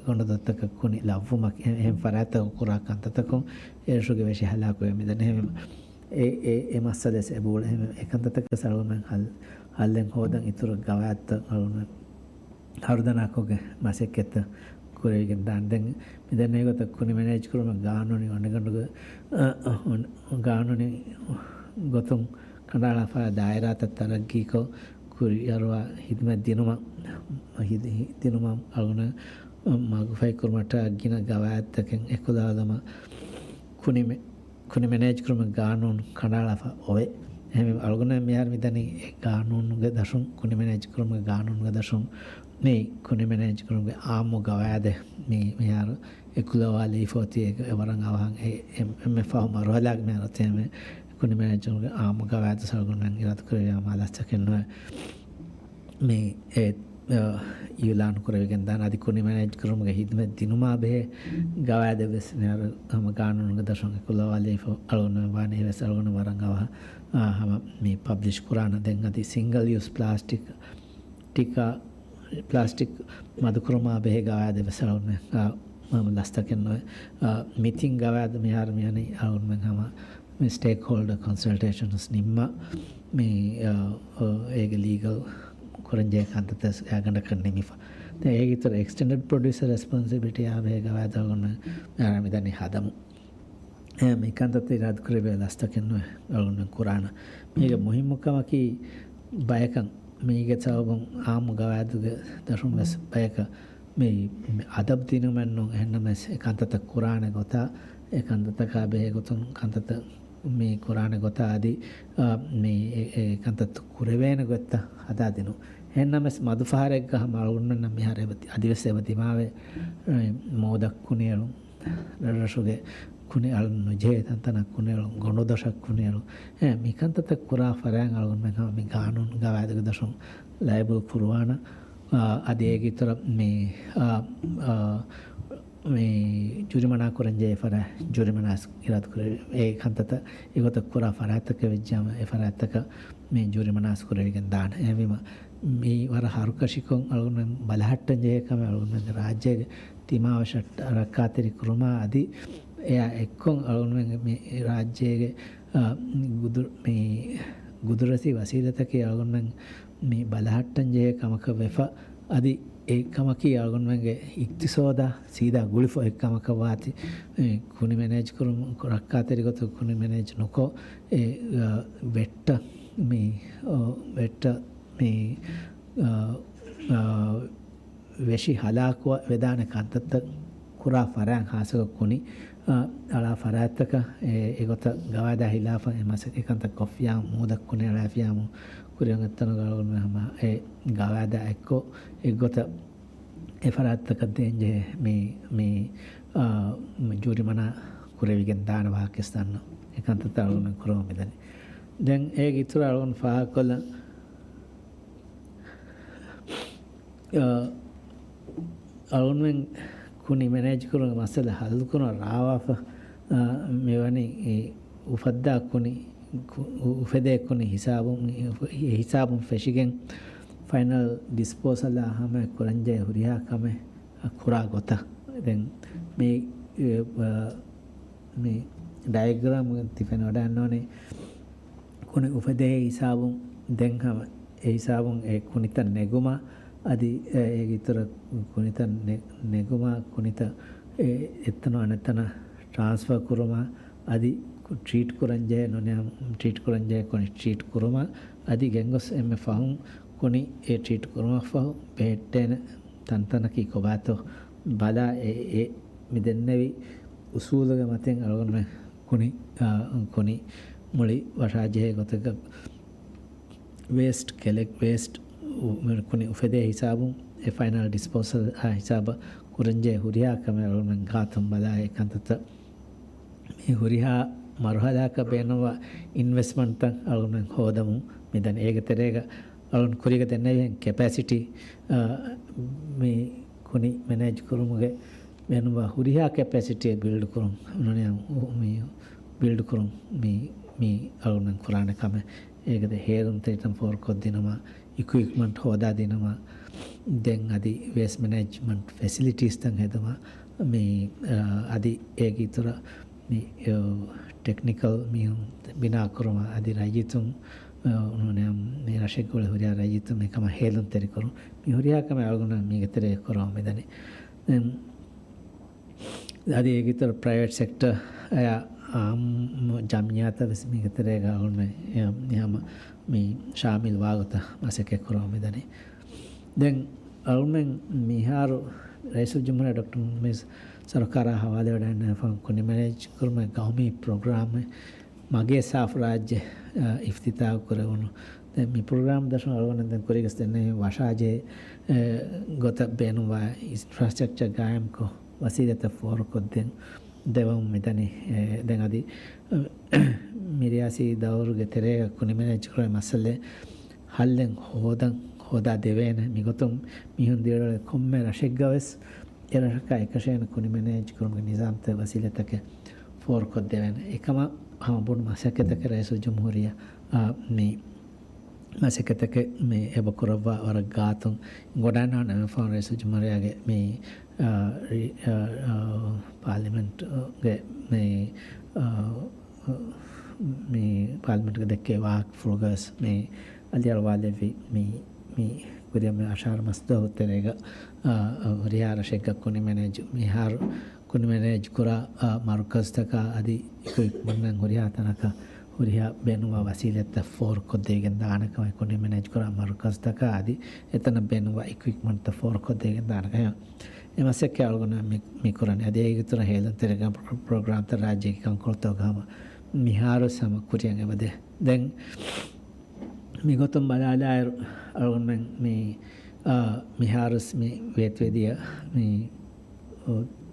ގޮނޑުދޮށްތަކަށް ކުނި ލައްވުމަކީ އެ-، އެހެން ފަރާތްތަކުން ކުރާ ކަންތައްތަކުން އެ ރަށުގެ ވެށި ހަލާކުވެ މިދަނީ. އެހެންވީމަ، އެ، އެ، އެ މައްސަލަ ވެސް އެބައުޅޭ. އެހެން އެ ކަންތައްތަކަށް އަޅުގަނޑުމެން ހައްލު، ހައްލެއް ހޯދަން އިތުރު ގަވާއިދުތައް އަޅުގަނޑުމެން ހަރުދަނާކޮށްގެން މަސައްކަތްތައް ކުރެވިގެން ދާން. ދެން މިދެންނެވި ގޮތަށް ކުނި މެނޭޖް ކުރުމަށް ގާނޫނީ އޮނިގަނޑުގެ، އަ، އަ، ގާނޫނީ ގޮތުން ކަނޑައަޅާފައި ދާއިރާތައް ތަރައްގީކޮށް، ކުރިއަރުވާ ހިދުމަތް ދިނުމަށް، ހިދު-، ހި-، ދިނުމަށް އަޅުގަނޑު މަގުފަހިކުރުމަށްޓަކާ ގިނަ ގަވާއިދުތަކެއް އެކުލަވާލުމަށް ކުނި މެ-، ކުނި މެނޭޖް ކުރުމުގެ ގާނޫނު ކަނޑައަޅާފަ އޮވޭ. އެހެންވެ، އަޅުގަނޑު މިހާރު މިދަނީ އެ ގާނޫނުގެ ދަށުން، ކުނި މެނޭޖް ކުރުމުގެ ގާނޫނުގެ ދަށުން މި ކުނި މެނޭޖް ކުރުމުގެ އާއްމު ގަވާއިދެއް މި މިހާރު އެކުލަވާލައިފަ އޮތީ. އެ ވަރަށް އަވަހަށް އެ، އެ، އެންމެ ފަހު މަރުހަލާގަ މިހާރު އޮތީ. އެންމެ ކުނި މެނޭޖް ކުރުމުގެ އާއްމު ގަވާއިދު އަޅުގަނޑުމެން އިރާދަކުރެއްވިޔާ މާ ލަސްތަކެއް ނުވޭ. މި އެ، އަ، އިއުލާނު ކުރެވިގެން ދާން. އަދި ކުނި މެނޭޖް ކުރުމުގެ ހިދުމަތް ދިނުމާ ބެހޭ ގަވާއިދެއް ވެސް މިހާރު ހަމަ ގާނޫނުގެ ދަށުން އެކުލަވާލައިފަ އަޅުގަނޑު ވާނީ ވެސް އަޅުގަނޑު ވަރަށް އަވަހަށް، އާ، ހަމަ މި ޕަބްލިޝް ކުރާނަ. ދެން އަދި ސިންގަލް ޔޫސް ޕްލާސްޓިކް، ޓިކާ، ޕްލާސްޓިކް މަދުކުރުމާ ބެހޭ ގަވާއިދެއް ވެސް އަޅުގަނޑު، އާ، ހަމަ ލަސްތަކެއް ނުވޭ. އާ، މިތިން ގަވާއިދު މިހާރު މިއަނީ އަޅުގަނޑުމެން ހަމަ މި ސްޓޭކްހޯލްޑަރ ކޮންސަލްޓޭޝަންސް ނިންމާ، މި، އާ، އާ، އޭގެ ލީގަލް ކުރަންޖެހޭ ކަންތައްތައް އެއާގަނޑަކަށް ނިމިފަ. ދެން އޭގެ އިތުރަށް އެކްސްޓެންޑެޑް ޕްރޮޑިއުސަރ ރެސްޕޮންސިބިލިޓީއާ ބެހޭ ގަވާއިދު އަޅުގަނޑު މިދަނީ ހަދަމުން. އެ، މި ކަންތައްތައް އިރާދަކުރެއްވިޔާ ލަސްތަކެއް ނުވޭ އަޅުގަނޑު ކުރާނަ. މީގެ މުހިއްމު ކަމަކީ ބަޔަކަށް މީގެ ސަބަބުން އާއްމު ގަވާއިދުގެ ދަށުން ވެސް ބަޔަކަށް މި، މި އަދަބު ދިނުމެއް ނޫން. އެހެންނަމަވެސް އެ ކަންތައްތައް ކުރާނެ ގޮތާ، އެ ކަންތައްތަކާ ބެހޭ ގޮތުން ކަންތައްތައް މި ކުރާނެ ގޮތާ އަދި، އާ، މި އެ، އެ ކަންތައްތައް ކުރެވޭނެ ގޮތްތައް ހަދާދިނުން. އެހެންނަމަވެސް މަދު ފަހަރެއްގަ ހަމަ އަޅުގަނޑުމެންނަށް މިހާރު އެބަ ތި-، އަދިވެސް އެބަ ދިމާވޭ، އެ، މޫދަށް ކުނިއެޅުން، ރަށްރަށުގެ ކުނި އަޅަން ނުޖެހޭ ތަންތަނަށް ކުނިއެޅުން، ގޮނޑުދޮށަށް ކުނިއެޅުން. އެ، މި ކަންތައްތައް ކުރާ ފަރާތް އަޅުގަނޑުމެން ހަމަ މި ގާނޫނު ގަވާއިދުގެ ދަށުން ލައިބުލް ކުރުވާނަ. އާ، އަދި އޭގެ އިތުރަށް މި، އާ، އާ، މި ޖުރިމަނާ ކުރަންޖެހޭ ފަރާތް ޖުރިމަނާ އިރާދަ ކުރެވި. އެ ކަންތައްތައް އެގޮތަށް ކުރާ ފަރާތްތަކެއް ވެއްޖާމަ، އެ ފަރާތްތަކަށް މި ޖުރިމަނާސް ކުރެވިގެން ދާނެ. އެހެންވީމަ، މި ވަރަށް ހަރުކަށިކޮށް އަޅުގަނޑުމެން ބަލަހައްޓަން ޖެހޭ ކަމެއް އަޅުގަނޑުމެންގެ ރާއްޖޭގެ ތިމާވެށަށް ރައްކާތެރި ކުރުމާ އަދި އެއާ އެއްކޮށް އަޅުގަނޑުމެންގެ މި ރާއްޖޭގެ، އާ، ގުދު-، މި ގުދުރަތީ ވަސީލަތަކީ އަޅުގަނޑުމެން މި ބަލަހައްޓަން ޖެހޭ ކަމަކަށް ވެފަ، އަދި އެ ކަމަކީ އަޅުގަނޑުމެންގެ އިޤްތިޞާދާ ސީދާ ގުޅިފަ އެއް ކަމަކަށް ވާތީ، އެ ކުނި މެނޭޖް ކުރުމު، ރައްކާތެރި ގޮތުގަ ކުނި މެނޭޖް ނުކޮށް، އެ، އަ، ވެއްޓަ މި، އަ، ވެއްޓަ މި، އަ، އަ، ވެށި ހަލާކު ވެދާނެ ކަންތައްތައް ކުރާ ފަރާތް ހާއްސަކޮށް ކުނި، އަ، އަޅާ ފަރާތްތަކަށް އެ، އެގޮތަށް ގަވާއިދާ ހިލާފަށް އެ މަސައްކަތް ކަންތައް ކޮށްފިޔާ މޫދަށް ކުނި އަޅާފިޔާމު ކުރިއަށް އެތަނުގަ އަޅުގަނޑުމެން ހަމަ އެ ގަވާއިދާ އެއްކޮށް އެއްގޮތަށް އެ ފަރާތްތަކަށް ދޭންޖެހޭ މި، މި، އާ، މި ޖޫރިމަނާ ކުރެވިގެން ދާނެ ވާހަކަ ދަންނަ. އެ ކަންތައްތައް އަޅުގަނޑު ކުރަމުން މިދަނީ. ދެން އޭގެ އިތުރަށް އަޅުގަނޑު ފާހަގަކޮށްލަން، އާ، އަޅުގަނޑުމެން ކުނި މެނޭޖް ކުރުމުގެ މައްސަލަ ހައްލު ކުރުން ރާވާފަ، އާ، މިވަނީ އެ އުފައްދާ ކުނި، ކު-، އު-، އުފެދޭ ކުނި ހިސާބުން، އެ ހިސާބުން ފެށިގެން ފައިނަލް ޑިސްޕޯސަލާ ހަމަ ކުރަންޖެހޭ ހުރިހާ ކަމެއް ކުރާ ގޮތަށް. ދެން މި، އެ، އަ، މި ޑަޔަގްރާމް ތި ފެނިވަޑައިގަންނަވަނީ ކުނި އުފެދޭ ހިސާބުން ދެން ހަމަ އެ ހިސާބުން އެ ކުނިތައް ނެގުމާ އަދި އެ، އޭގެ އިތުރަށް ކުނިތައް ނެ-، ނެގުމާ ކުނިތައް އެ، އެތަނުން އަނެއްތަނަށް ޓްރާންސްފާ ކުރުމާ އަދި ކު-، ޓްރީޓް ކުރަންޖެހޭ ނުނިޔަ-، ޓްރީޓް ކުރަންޖެހޭ ކުނި ޓްރީޓް ކުރުމާ އަދި ގެންގޮސް އެންމެ ފަހުން ކުނި އެ ޓްރީޓް ކުރުމަށްފަހު ބެހެއްޓޭނެ ތަންތަނަކީ ކޮބާތޯ ބަލާ އެ، އެ މި ދެންނެވި އުސޫލުގެ މަތިން އަޅުގަނޑުމެން ކުނި، އާ، ކުނި މުޅި ވަށާޖެހޭ ގޮތަކަށް ވޭސްޓް ކެލެ-، ވޭސްޓް އު-، ކުނި އުފެދޭ ހިސާބުން އެ ފައިނަލް ޑިސްޕޯސަލް އާ ހިސާބަށް ކުރަންޖެހޭ ހުރިހާ ކަމެއް އަޅުގަނޑުމެން ގާތުން ބަލާ އެ ކަންތައްތައް މި ހުރިހާ މަރުހަލާއަކަށް ބޭނުންވާ އިންވެސްޓްމަންޓްތައް އަޅުގަނޑުމެން ހޯދަމުން މިދަނީ. އޭގެ ތެރޭގަ އަޅުން ކުރީގަ ދެންނެވިހެން ކެޕޭސިޓީ، އާ، މި ކުނި މެނޭޖް ކުރުމުގެ ބޭނުންވާ ހުރިހާ ކެޕޭސިޓީ ބިލްޑް ކުރުން، ނޫނީ މި ބިލްޑް ކުރުން މި، މި އަޅުން ކުރާނެ ކަމެއް. އޭގެ ހޭލުންތެރިތައް ފޯރުކޮށްދިނުމަށް، އިކުއިޕްމަންޓް ހޯދާދިނުމަށް، ދެން އަދި ވޭސްޓް މެނޭޖްމަންޓް ފެސިލިޓީސްތައް ހެދުމަށް، މި، އާ، އަދި އޭގެ އިތުރަށް މި، އާ، ޓެކްނިކަލް މީހުން ބިނާކުރުމަށް، އަދި ރައްޔިތުން، އާ، ނޫނީ މި ރަށެއްގަ އުޅޭ ހުރިހާ ރައްޔިތުން މިކަމަށް ހޭލުންތެރިކުރުން. މި ހުރިހާ ކަމެއް އަޅުގަނޑަށް މީގެ ތެރޭގަ ކުރަމުން މިދަނީ. ދެން އަދި އޭގެ އިތުރަށް ޕްރައިވެޓް ސެކްޓަރ އަޔާ އާއްމު ޖަމްޢިއްޔާތައް ވެސް މީގެ ތެރޭގަ އަޅުގަނޑު ހަމަ މި ޝާމިލް ވާގޮތަށް މަސައްކަތް ކުރަމުން މިދަނީ. ދެން އަޅުމެން މިހާރު ރައީސުލްޖުމްހޫރިއްޔާ ޑޮކްޓަރ މުހައްމަދު ބިން ސަރުކާރާ ހަވާލުވެވަޑައިގަންނަވާ ކުނި މެނޭޖް ކުރުމުގެ ގައުމީ ޕްރޮގްރާމެއް މަގޭ ސާފު ރާއްޖެ، އާ، އިފްތިތާޙު ކުރެވުނު. ދެން މި ޕްރޮގްރާމް ދަށުން އަޅުގަނޑު ދެން ކުރީގަސް ދެންނެވި ވަށާޖެހޭ، އެ، ގޮތަށް ބޭނުންވާ އިންފްރާސްޓްރަކްޗަރ ގާއިމްކޮށް، ވަސީލަތްތައް ފޯރުކޮށްދޭން ދެވަމުން މިދަނީ. އެ، ދެން އަދި، އެ، މި ރިޔާސީ ދައުރުގެ ތެރޭގަ ކުނި މެނޭޖް ކުރާ މައްސަލައެއް ހައްލެއް ހޯދަން ހޯދާ ދެވޭނެ. މިގޮތުން މީހުން ދިވެހިރާއްޖެ ކޮންމެ ރަށެއްގަވެސް އެރަށަކާ އެކަށޭނެ ކުނި މެނޭޖް ކުރުމުގެ ނިޒާމްތައް ވަސީލަތްތަކެއް ފޯރުކޮށްދެވޭނެ. އެކަމަށް ހަމަ ބޮޑު މަސައްކަތަކެއް ރައީސުލްޖުމްހޫރިއްޔާ، އާ، މި މަސައްކަތަކެއް މި އެބަ ކުރައްވާ ވަރަށް ގާތުން ގޮނޑާނާ ނަމެފާން ރައީސުލްޖުމްހޫރިއްޔާގެ މި، އާ، ރި-، އާ، އާ، ޕާލިމެންޓްގެ މި، އާ، މި ޕާލިމެންޓްގެ ދެއްކޭ ވާހަކަފުޅުގަވެސް މި އަލިއަޅުވާލެއްވި މި، މި ކުރިއަށް މި އަށާރަ މަސްދުވަހު ތެރޭގަ، އާ، ހުރިހާ ރަށެއްގަ ކުނި މެނޭޖް، މިހާރު ކުނި މެނޭޖް ކުރާ، އާ، މަރުކަޒްތަކާ އަދި އިކުއިޕްމަންޓް ހުރިހާ ތަނަކަށް ހުރިހާ ބޭނުންވާ ވަސީލަތްތައް ފޯރުކޮށްދޭގެން ދާނެ ކަމަށް ކުނި މެނޭޖް ކުރާ މަރުކަޒްތަކާ އަދި އެތަނަށް ބޭނުންވާ އިކުއިޕްމަންޓްތައް ފޯރުކޮށްދޭގެން ދާނެ ކަމަށް އެ މަސައްކަތް އަޅުގަނޑު މި، މި ކުރަނީ. އަދި އޭގެ އިތުރަށް ހޭލުންތެރި ޕްރޮ-، ޕްރޮގްރާމްތައް ރާއްޖޭގެ ކަންކޮޅުތަކުގަ ހަމަ މިހާރު ހަމަ ކުރިއަށް އެބަދޭ. ދެން މިގޮތުން ބަލާލާއިރު، އަޅުގަނޑުމެން މި، އާ، މިހާރުސް މި ވޭތުވެދިޔަ މި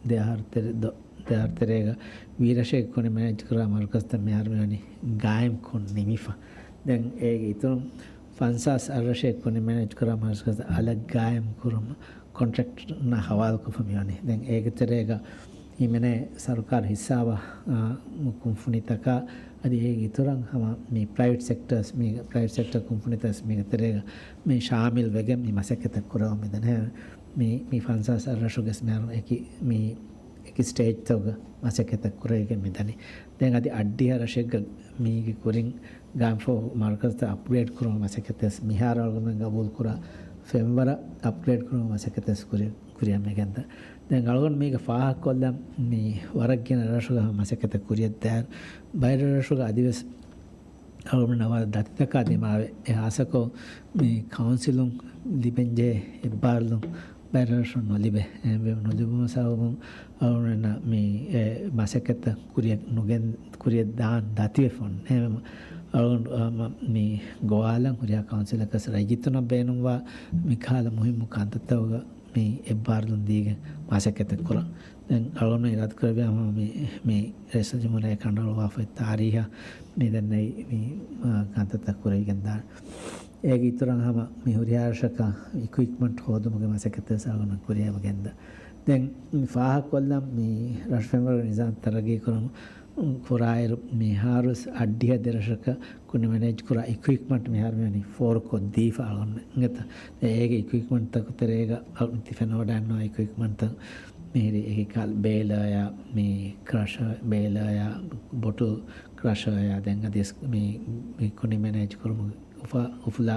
ދެ އަހަރު ތެރެ-، ދޮ-، ދެ އަހަރު ތެރޭގަ ވީރަށޭގެ ކުނި މެނޭޖް ކުރާ މަރުކަޒްތައް މިހާރު މިވަނީ ގާއިމްކޮށް ނިމިފަ. ދެން އޭގެ އިތުރުން ފަންސާސް އަށްރަށޭގެ ކުނި މެނޭޖް ކުރާ މަރުކަޒްތައް އަލަށް ގާއިމް ކުރުމަށް ކޮންޓްރެކްޓަރުންނާ ހަވާލުކޮށްފަ މިވަނީ. ދެން އޭގެ ތެރޭގަ ހިމެނޭ ސަރުކާރު ހިއްސާވާ، އާ، ކުންފުނިތަކާ އަދި އޭގެ އިތުރަށް ހަމަ މި ޕްރައިވެޓް ސެކްޓަރސް، މި ޕްރައިވެޓް ސެކްޓަރ ކުންފުނިތައް މީގެ ތެރޭގަ މި ޝާމިލް ވެގެން މި މަސައްކަތަށް ކުރަމުން މިދަނީ. މި، މި ފަންސާސް އަށްރަށުގެ މިހާރު އެކި، މި އެކި ސްޓޭޖްތަކުގަ މަސައްކަތަށް ކުރެވިގެން މިދަނީ. ދެން އަދި އަށްޑިހަ ރަށެއްގަ މީގެ ކުރިން ގާއިމްފަހު މަރުކަޒްތައް އަޕްގްރޭޑް ކުރުމަށް މަސައްކަތެއް މިހާރު އަޅުގަނޑުމެން ގަބޫލުކުރާ ފެންވަރަށް އަޕްގްރޭޑް ކުރުމަށް މަސައްކަތެއް ކުރި-، ކުރިއަށް މިގެންދާ. ދެން އަޅުގަނޑު މީގަ ފާހަގަކޮށްލަން މި ވަރަށް ގިނަ ރަށުގަ ހަމަ މަސައްކަތެއް ކުރިއަށް ދާއިރު، ބައިރަށް ރަށުގަ އަދިވެސް އަޅުގަނޑު ވަރަށް ދަތިތަކާ ދިމާވެ، އެ ހާއްސަކޮށް މި ކައުންސިލުން ލިބެންޖެހޭ އެއްބާރުލުން ބައިރަށްރަށުން ނުލިބޭ. އެހެންވެ ނުލިބުމުގެ ސަބަބުން އަޅުގަނޑުންނަށް މި އެ މަސައްކަތްތައް ކުރިއަށް ނުގެން، ކުރިއަށް ދާން ދަތިވެފަ އޮންނާނެ. އެހެންވެ އަޅުގަނޑު މި ގޮވާލަން ހުރިހާ ކައުންސިލަކަސް ރައްޔިތުންނަށް ބޭނުންވާ މި ކަހަލަ މުހިއްމު ކަންތައްތަކުގަ މި އެއްބާރުލުން ދީގެން މަސައްކަތެއް ކުރަން. ދެން އަޅުގަނޑު އިރާދަކުރެއްވިޔާ ހަމަ މި، މި ރައީސުލްޖުމްހޫރިއްޔާ ކަނޑައަޅުއްވާފައި ތާރީހަށް މި ދެންނެވި މި، އާ، ކަންތައްތައް ކުރެވިގެންދާނެ. އޭގެ އިތުރަށް ހަމަ މި ހުރިހާ ރަށަކަށް އިކުއިޕްމަންޓް ހޯދުމުގެ މަސައްކަތް ވެސް އަޅުގަނޑު ކުރިއަށް ގެންދާ. ދެން މި ފާހަގަކޮށްލަން މި ރަށު ފެންވަރުގެ ނިޒާމް ތަރައްގީ ކުރަމުން ކުރާއިރު، މިހާރުވެސް އަށްޑިހަ ދެ ރަށަކަށް ކުނި މެނޭޖް ކުރާ އިކުއިޕްމަންޓް މިހާރު މިވަނީ ފޯރުކޮށްދީފަ އަޅުގަނޑުމެން އިނގޭތަ. އޭގެ އިކުއިޕްމަންޓްތަކުގެ ތެރޭގަ އަޅުގަނޑު ތި ފެނިވަޑައިގަންނަވާ އިކުއިޕްމަންޓްތައް މިހިރީ އެކި ކާލް ބޭލަރ އަޔާ، މި ކްރަޝަރ ބޭލަރ އަޔާ، ބޮޓުލް ކްރަޝަރ އަޔާ، ދެން އަދިވެސް މި، މި ކުނި މެނޭޖް ކުރުމުގެ އުފަ-، އުފުލާ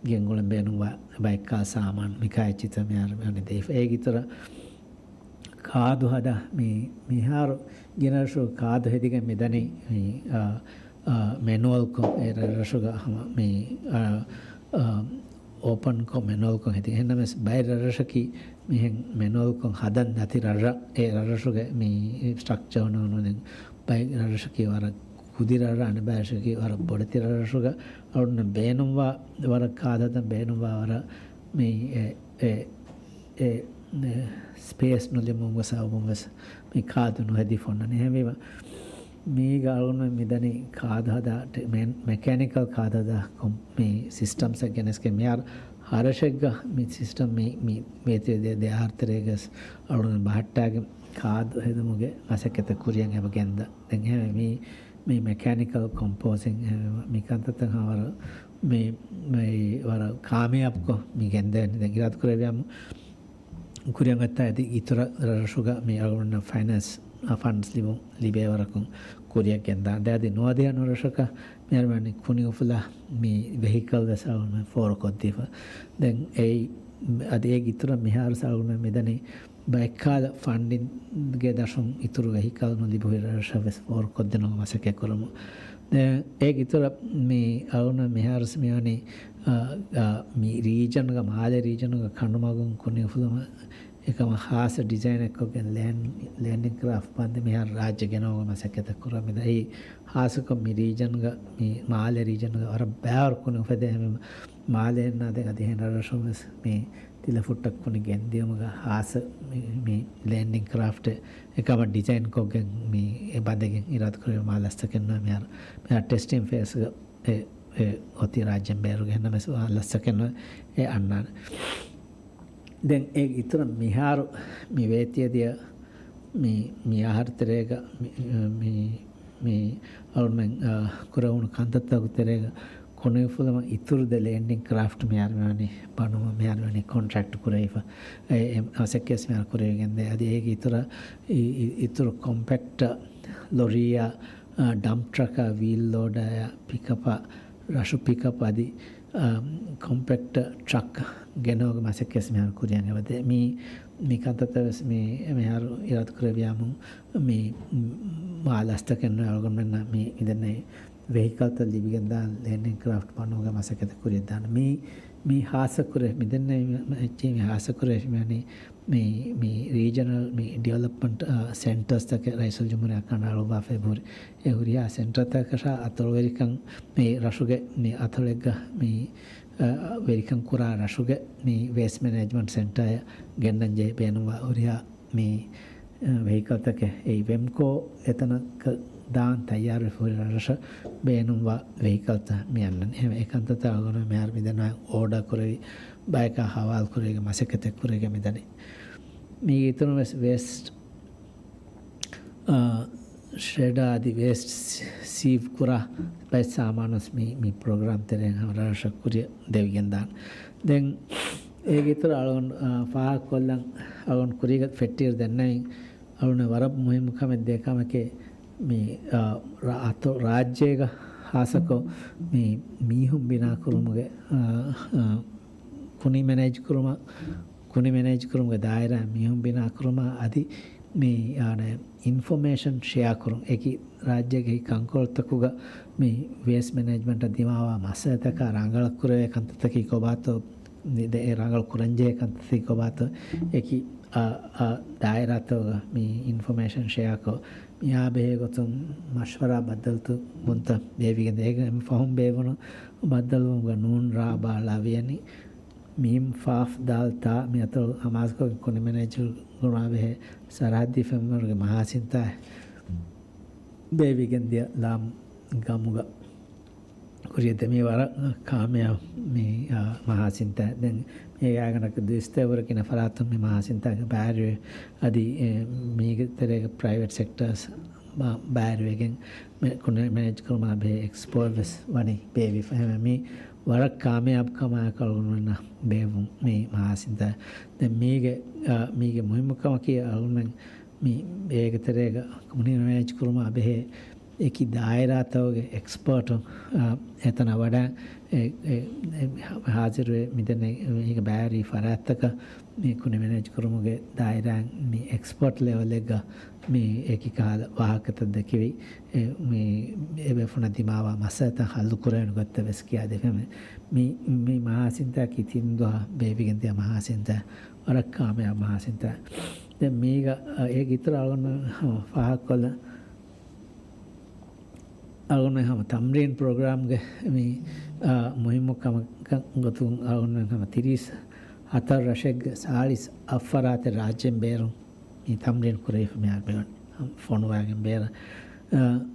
ގެންގުޅެން ބޭނުންވާ ބައެއްކާ ސާމާނު މިކާ އެއްޗިތައް މިހާރު މިވަނީ ދީފަ. އޭގެ އިތުރަށް ކާދު ހަދާ މި، މިހާރު ގިނަ ރަށު ކާދު ހެދިގެން މިދަނީ މި، އާ، އާ، މެނުއަލްކޮށް އެ ރަށުގަ ހަމަ މި، އާ، އާ، އޯޕަންކޮށް މެނުއަލްކޮށް ހެދި. އެހެންނަމަވެސް ބައެއް ރަށަކީ މިހެން މެނުއަލްކޮށް ހަދަން ނަތި ރަށް، އެ ރަށުގެ މި ސްޓްރަކްޗަރ ނޫން. ދެން ބައެއް ރަށަކީ ވަރަށް ކުދި ރަށް، އަނެއް ބައެއް ރަށަކީ ވަރަށް ބޮޑެތި ރަށް. ރަށުގަ އަޅުގަނޑު ބޭނުންވާ ވަރަށް ކާދު ހަދަން ބޭނުންވާ ވަރަށް މި އެ، އެ، އެ، އެ، ސްޕޭސް ނުލިބުމުގެ ސަބަބުން ވެސް މި ކާދު ނުހެދިފަ އޮންނަނީ. އެހެންވީމަ، މީގަ އަޅުގަނޑު މިދަނީ ކާދު ހަދާ ޓެ-، މެ-، މެކޭނިކަލް ކާދު ހަދާ ކޮން-، މި ސިސްޓަމްސް ގެނެސްގެން މިހާރު ހަރަށެއްގަ މި ސިސްޓަމް މި، މި ވޭތުވެ ދެ-، ދެ އަހަރު ތެރޭގަސް އަޅުގަނޑު ބަހައްޓާގެން ކާދު ހެދުމުގެ މަސައްކަތެއް ކުރިޔަށް އެބަ ގެންދަ. ދެން އެހެން މި، މި މެކޭނިކަލް ކޮމްޕޯސިން އެހެން މި ކަންތައްތައް ހަވަރު މި، މި ވަރަށް ކާމިޔާބުކޮށް މި ގެންދެވެނީ. ދެން އިރާދަ ކުރެއްވިޔާމު ކުރިޔަށް އޮތްތާ އަދި އިތުރަށް ރަށުގަ މި އަޅުގަނޑަށް ފައިނޭންސް، އާ، ފަންޑްސް ލިބު-، ލިބޭ ވަރަކުން ކުރިޔަށް ގެންދާނެ. އަދި ނުވަދިހަ ނުރަށަކަށް މިހާރު މި ކުނި އުފުލާ މި ވެހިކަލް ވެސް އަޅުގަނޑު ފޯރުކޮށްދީފަ. ދެން އެއީ އަދި އޭގެ އިތުރަށް މިހާރު އަޅުގަނޑު މިދަނީ ބައެއްކާލަ ފަންޑިންގެ ދަށުން އިތުރު ވެހިކަލް ނުލިބު ހުރި ރަށަށް ވެސް ފޯރުކޮށްދިނުމަށް މަސައްކަތް ކުރަމުން. ދެން އޭގެ އިތުރަށް މި އަޅުގަނޑު މިހާރު މިވަނީ އާ، އާ، މި ރީޖަންގަ، މާލެ ރީޖަންގަ ކަނޑުމަގުން ކުނި އުފުލުމަށް އެކަމަށް ހާސް ޑިޒައިނެއްކޮށްގެން ލޭން-، ލޭންޑިން ކްރާފްޓް ބަންދެ މިހާރު ރާއްޖެ ގެނައުމުގެ މަސައްކަތެއް ކުރަމުން. އެއީ ހާއްސަކޮށް މި ރީޖަންގަ، މި މާލެ ރީޖަންގަ ވަރަށް ބައިވަރު ކުނި އުފެދޭ ހަމަ މާލޭންނާ ދެން އަދި އެހެން ރަށްރަށުން ވެސް މި ތިލަފުއްޓަށް ކުނި ގެންދިޔުމުގަ ހާއްސަ މި، މި ލޭންޑިން ކްރާފްޓެއް އެކަމަށް ޑިޒައިންކޮށްގެން މި އެ ބަނދެގެން އިރާދަ ކުރެވި މާ ލަސްތަކެއް ނޫން. މިހާރު، މިހާރު ޓެސްޓިން ފޭސްގަ އެ، އެ އޮތީ ރާއްޖޭން ބޭރުގެ ހެންނަމެސް ވާ ލަސްތަކެއް ނޫން އެ އަންނާނެ. ދެން އޭގެ އިތުރަށް މިހާރު މި ވޭތިއެދިޔަ މި، މި އަހަރު ތެރޭގަ މި، މި، މި އަޅުމެން، އާ، ކުރެވުނު ކަންތައްތަކުގެ ތެރޭގަ ކުނިއުފުލުމަށް އިތުރު ދެ ލޭންޑިން ކްރާފްޓް މިހާރު މިވަނީ ބަނުމަށް މިހާރު މިވަނީ ކޮންޓްރެކްޓް ކުރެވިފަ. އެ، އެ މަސައްކަތް މިހާރު ކުރެވިގެންދޭ. އަދި އޭގެ އިތުރަށް އި-، އި-، އިތުރު ކޮމްޕެކްޓަ ލޮރީއާ، އާ، ޑަމްޕް ޓްރަކާ، ވީލް ލޯޑާ، ޕިކަޕާ، ރަށު ޕިކަޕް އަދި، އާ، ކޮމްޕެކްޓް ޓްރަކް ގެނައުމުގެ މަސައްކަތް މިހާރު ކުރިޔަށް އެބަދޭ. މި، މި ކަންތައްތައް ވެސް މި، މިހާރު އިރާދަ ކުރެއްވިޔާމު މި މާ ލަސްތަކެއް ނޫން އަޅުގަނޑުމެންނަށް މި މިދެންނެވި ވެހިކަލްތައް ލިބިގެންދާން ލޭންޑިން ކްރާފްޓް ބަނުމުގެ މަސައްކަތެއް ކުރިޔަށްދާނެ. މި، މި ހާއްސަ ކުރެ-، މިދެންނެވި މި، މި ހާއްސަ ކުރެވި މިވަނީ މި، މި ރީޖަނަލް މި ޑިވެލޮޕްމަންޓް، އާ، ސެންޓަރސްތަކެއް ރައީސުލްޖުމްހޫރިއްޔާ ކަނޑައަޅުއްވާފައި ހުރި. އެ ހުރިހާ ސެންޓަރތަކަށާ އަތޮޅުވެރިކަން މި ރަށުގެ މި އަތޮޅެއްގަ މި، އާ، ވެރިކަން ކުރާ ރަށުގެ މި ވޭސްޓް މެނޭޖްމަންޓް ސެންޓަރއަށް ގެންނަން ޖެހޭ ބޭނުންވާ ހުރިހާ މި، އާ، ވެހިކަލްތަކެއް އެއީ ވެމްކޯ އެތަނަކަށް ދާން ތައްޔާރުވެފަ ހުރި ރަށްރަށަށް ބޭނުންވާ ވެހިކަލްތައް މި އަންނަނީ. އެހެން އެ ކަންތައްތައް އަޅުގަނޑު މިހާރު މިދަންނަވަން އޯޑަރ ކުރެވި ބަޔަކާ ހަވާލު ކުރެވިގެން މަސައްކަތެއް ކުރެވިގެން މިދަނީ. މީގެ އިތުރުން ވެސް ވޭސްޓް، އާ، ޝްރެޑާ އަދި ވޭސްޓް ސީވް ކުރާ ބައެއް ސާމާނު ވެސް މި، މި ޕްރޮގްރާމް ތެރެއިން ހަމަ ރަށްރަށަށް ކުރިއަށް ދެވިގެންދާނެ. ދެން އޭގެ އިތުރަށް އަޅުގަނޑު، އާ، ފާހަގަކޮށްލަން އަޅުގަނޑު ކުރީގަ ފެއްޓިއިރު ދެންނެވިން އަޅުގަނޑު ވަރަށް މުހިއްމު ކަމެއް ދޭ ކަމެކޭ މި، އާ، ރާ-، އަތޮ-، ރާއްޖޭގަ ހާއްސަކޮށް މި މީހުން ބިނާކުރުމުގެ، އާ، އާ، ކުނި މެނޭޖް ކުރުމަށް، ކުނި މެނޭޖް ކުރުމުގެ ދާއިރާ މީހުން ބިނާކުރުމަށް އަދި މި، އާނެ، އިންފޮމޭޝަން ޝެއާ ކުރުން. އެކި ރާއްޖޭގެ ކަންކޮޅުތަކުގަ މި ވޭސްޓް މެނޭޖްމަންޓަށް ދިމާވާ މައްސަލަތަކާ ރަނގަޅަށް ކުރެވޭ ކަންތައްތަކީ ކޮބާތޯ، ދެ-، އެ ރަނގަޅު ކުރަންޖެހޭ ކަންތައްތަކީ ކޮބާތޯ، އެކި އާ، އާ، ދާއިރާތަކުގަ މި އިންފޮމޭޝަން ޝެއާކޮށް، މިއާ ބެހޭ ގޮތުން މަޝްވަރާ ބައްދަލުތައް ބޭއްވިގެން ދޭ. އޭގެ ފަހުން ބޭއްވުނު ބައްދަލުވުމުގަ ނޫން ރާ ބާ ޅާ ވިޔަނި މީމް ފާފް ދާލް ތާ މި އަތޮޅު ހަމައަސްކޮށްގެން ކުނި މެނޭޖަރު ގުޅާ ބެހޭ ސަރަހައްދީ ފެންވަރުގެ މަހާސިންތާ ބޭއްވިގެން ދިޔަ ލާމް ގަމުގަ ކުރިޔަށް ދެމީ ވަރަށް ކާމިޔާބު މި، އާ، މަހާސިންތާ. ދެން މީގެ އާގަނޑަކަށް ދުއިސައްތަ ވަރަށް ގިނަ ފަރާތުން މި މަހާސިންތާގެ ބައިވެރިވެ، އަދި، އެ، މީގެ ތެރޭގަ ޕްރައިވެޓް ސެކްޓަރސް ބަ-، ބައިވެރިވެގެން މެ-، ކުނި މެނޭޖް ކުރުމާ ބެހޭ އެކްސްޕޯ ވެސް ވަނީ ބޭއްވިފަ. އެހެންވެ މީ ވަރަށް ކާމިޔާބު ކަމާއެކު އަޅުގަނޑުމެންނަށް ބޭއްވުން މި މަހާސިންތާ. ދެން މީގެ، އާ، މީގެ މުހިއްމު ކަމަކީ އަޅުގަނޑުމެން މި އޭގެ ތެރޭގަ ކުނި މެނޭޖް ކުރުމާ ބެހޭ އެކި ދާއިރާތަކުގެ އެކްސްޕާޓު، އާ، އެތަނަށް ވަޑައި އެ، އެ، އެ، ހާޒިރުވެ މިދެންނެ މީގެ ބައިވެރި ފަރާތްތަކަށް މި ކުނި މެނޭޖް ކުރުމުގެ ދާއިރާއިން މި އެކްސްޕާޓް ލެވެލެއްގަ މި އެކި ކަހަލަ ވާހަކަތައް ދެކެވި، އެ، މި އެބޭފުޅުންނަށް ދިމާވާ މައްސަލަތައް ހައްލު ކުރެވޭނެ ގޮތްތައް ވެސް ކިޔާދެވޭ. މި، މި މަހާސިންތާ ކީ ތިން ދުވަހަށް ބޭއްވިގެން ދިޔަ މަހާސިންތާ ވަރަށް ކާމިޔާބު މަހާސިންތާ. ދެން މީގަ، އަ، އޭގެ އިތުރަށް އަޅުގަނޑު ފާހަގަކޮށްލަން އަޅުގަނޑު ހަމަ ތަމްރީން ޕްރޮގްރާމްގެ މި، އާ، މުހިއްމު ކަމަކަށް ގޮތުން އަޅުގަނޑު ހަމަ ތިރީސް ހަތަރު ރަށެއްގެ ސާޅީސް އަށް ފަރާތެއް ރާއްޖޭން ބޭރުން މި ތަމްރީން ކުރެވިފަ މިހާރު މިވަނީ. ފޮނުވާގެން ބޭރަށް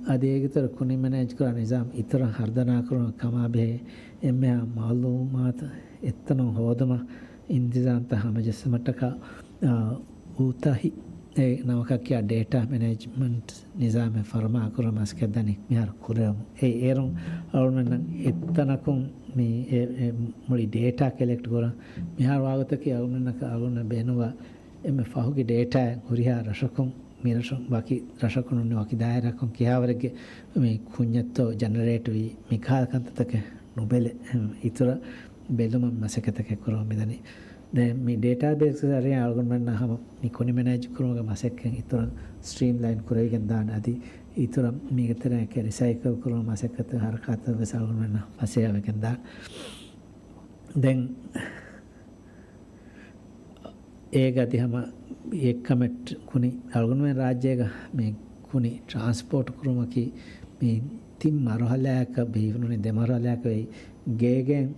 އަދި އޭގެތެރެ ކުނި މެނޭޖް ކުރާ ނިޒާމް އިތުރަށް ހަރުދަނާކުރުމަށް ކަމާބެހޭ އެންމެހާ މައުލޫމާތު އެއްތަނުން ހޯދުމަށް އިންތިޒާމްތައް ހަމަޖެއްސުމަށްޓަކާ، އާ، އުތަހި އެ ނަމަކަށް ކިޔާ ޑޭޓާ މެނޭޖްމަންޓް ނިޒާމެއް ފަރުމާކުރުމަށް މަސައްކަތް ދަނީ މިހާރު ކުރެވެމުން. އެ އޭރުން އަޅުމެންނަށް އެއްތަނަކުން މި އެ، އެ މުޅި ޑޭޓާ ކަލެކްޓް ކުރަން މިހާރު ވާގޮތަކީ އަޅުމެންނަކަށް އަޅުމެންނަށް ބޭނުންވާ އެންމެ ފަހުގެ ޑޭޓާއެއް ހުރިހާ ރަށަކުން މިރަށުން ވަކި ރަށަކުން ވަކި ދާއިރާއަކުން ކިހާވަރެއްގެ މި ކުންޏެއްތޯ ޖެނެރޭޓް ވީ މިކަހަލަ ކަންތައްތަކެއް ނުބެލެ، އިތުރަށް ބެލުމަށް މަސައްކަތަކެއް ކުރަމުން މިދަނީ. ދެން މި ޑޭޓާބޭސްގެ ޒަރީއާ އަޅުގަނޑުމެންނަށް ހަމަ މި ކުނި މެނޭޖް ކުރުމުގެ މަސައްކަތް އިތުރަށް ސްޓްރީމްލައިން ކުރެވިގެން ދާނެ. އަދި އިތުރަށް މީގެ ތެރެއަކަށް ރިސައިކަލް ކުރުމުގެ މަސައްކަތު ހަރަކާތަށް ވެސް އަޅުގަނޑުމެންނަށް ފަސޭހަވެގެން ދާނެ. ދެން އޭގަ އަދި ހަމަ އެއްކަމެއް ކުނި އަޅުގަނޑުމެން ރާއްޖޭގަ މި ކުނި ޓްރާންސްޕޯޓް ކުރުމަކީ މި ތިން މަރުހަލާއަކަށް ބޭނުން ދެ މަރުހަލާއަކަށް ވެއްޖެ ގޭގެން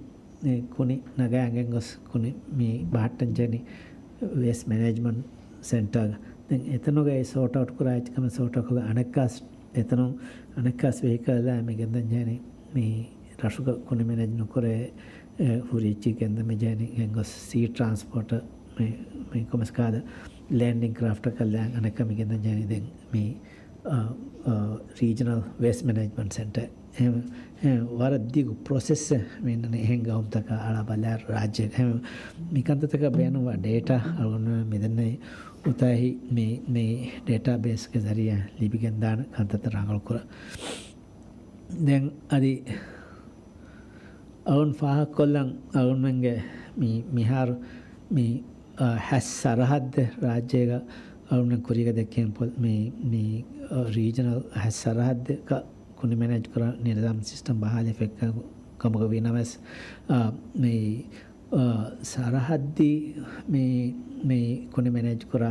މި ކުނި ނަގާ އަންގަން ގޮސް ކުނި މި ބަހައްޓަން ޖެހެނީ ވޭސްޓް މެނޭޖްމަންޓް ސެންޓާގަ. ދެން އެތަނުގައި ސޯޓް އައުޓް ކުރާ އެއްޗެއް ކަމެއް ސޯޓް އައުޓް ކޮށް އަނެއްކާސް އެތަނުން އަނެއްކާސް ވެހިކަލް މި ގެންދަން ޖެހެނީ މި ރަށުގަ ކުނި މެނޭޖް ނުކުރޭ، އެ، ހުރި އެއްޗެއް ގެންދަމި ޖެހެނީ ގެންގޮސް ސީ ޓްރާންސްޕޯޓަށް މި، މި ކޮމެސް ކާލަ ލޭންޑިން ކްރާފްޓަކަށް އަނެއްކާ މި ގެންދަން ޖެހެނީ ދެން މި، އަ، އަ، ރީޖަނަލް ވޭސްޓް މެނޭޖްމަންޓް ސެންޓަރ. އެހެން، އެހެން ވަރަށް ދިގު ޕްރޮސެސްއެއް މި އިންނަނީ އެހެން ގައުމުތަކަށް އަޅާ ބަލާ ރާއްޖޭގަ. އެހެން މި ކަންތައްތަކަށް ބޭނުންވާ ޑޭޓާ އަޅުގަނޑުމެން މިދެންނެވި އުތާހި މި، މި ޑޭޓާބޭސްގެ ޒަރީއާ ލިބިގެންދާނެ ކަންތައްތައް ރަނގަޅުކުރަން. ދެން އަދި އަޅުން ފާހަގަކޮށްލަން އަޅުންމެންގެ މި، މިހާރު މި، އަ، ހަސް ސަރަހައްދެއް ރާއްޖޭގަ އަޅުން ކުރީގަ ދެއްކެން ޕޮލް-، މި، މި، އަ، ރީޖަނަލް ހަސް ސަރަހައްދެއްގަ ކުނި މެނޭޖް ކުރާ ނިޒާމް ސިސްޓަމް ބަހާލިފައި ކަމުގަ ވީ ނަމަވެސް، އަ، މި، އަ، ސަރަހައްދީ މި، މި ކުނި މެނޭޖް ކުރާ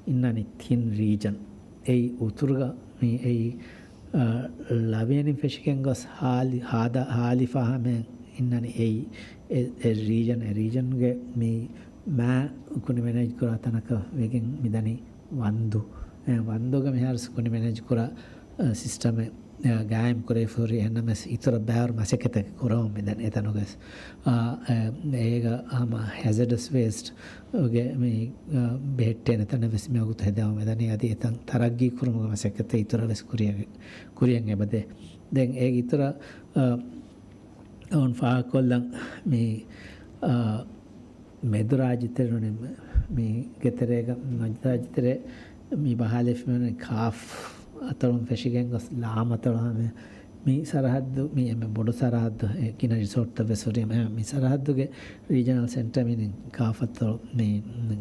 އިންނަނީ ތިން ރީޖަން. އެއީ އުތުރުގަ މި އެއީ، އަ، ލަވިޔަނިން ފެށިގެން ގޮސް ހާލި-، ހާދަ-، ހާލިފާ ހަމަޔަށް އިންނަނީ އެއީ އެ، އެ ރީޖަން، އެ ރީޖަންގެ މި މާ ކުނި މެނޭޖް ކުރާ ތަނަކަށް ވެގެން މިދަނީ ވަންދު. އެ، ވަންދުގަ މިހާރު ކުނި މެނޭޖް ކުރާ، އަ، ސިސްޓަމެއް ގާއިމް ކުރެވިފަހުރި އެހެންނަމަވެސް އިތުރަށް ބާރު މަސައްކަތެއް ކުރަމުން މިދަނީ އެތަނުގަސް. އާ، އެ، އޭގަ ހަމަ ހެޒަޑަސް ވޭސްޓްގެ މި، އާ، ބެހެއްޓޭނެ ތަނެއް ވެސް މިވަގުތު ހެދަމުން މިދަނީ އަދި އެތަން ތަރައްގީ ކުރުމުގެ މަސައްކަތެއް އިތުރަށް ވެސް ކުރިޔަށް، ކުރިޔަށް އެބަދޭ. ދެން އޭގެ އިތުރަށް، އާ، އަޅުން ފާހަގަކޮށްލަން މި، އާ، މެދު ރާއްޖެތެރެ ނޫނީ މީގެ ތެރޭގަ މެދު ރާއްޖެތެރެ މި ބަހާލެވިފައިވަނީ ކާފް އަތޮޅުން ފެށިގެން ގޮސް ލާމް އަތޮޅު ހަމަ މި ސަރަހައްދު މި އެންމެ ބޮޑު ސަރަހައްދު އެ ގިނަ ރިސޯޓްތައް ވެސް ހުރި ހަމަ މި ސަރަހައްދުގެ ރީޖަނަލް ސެންޓަރ މީ ކާފް އަތޮޅު މި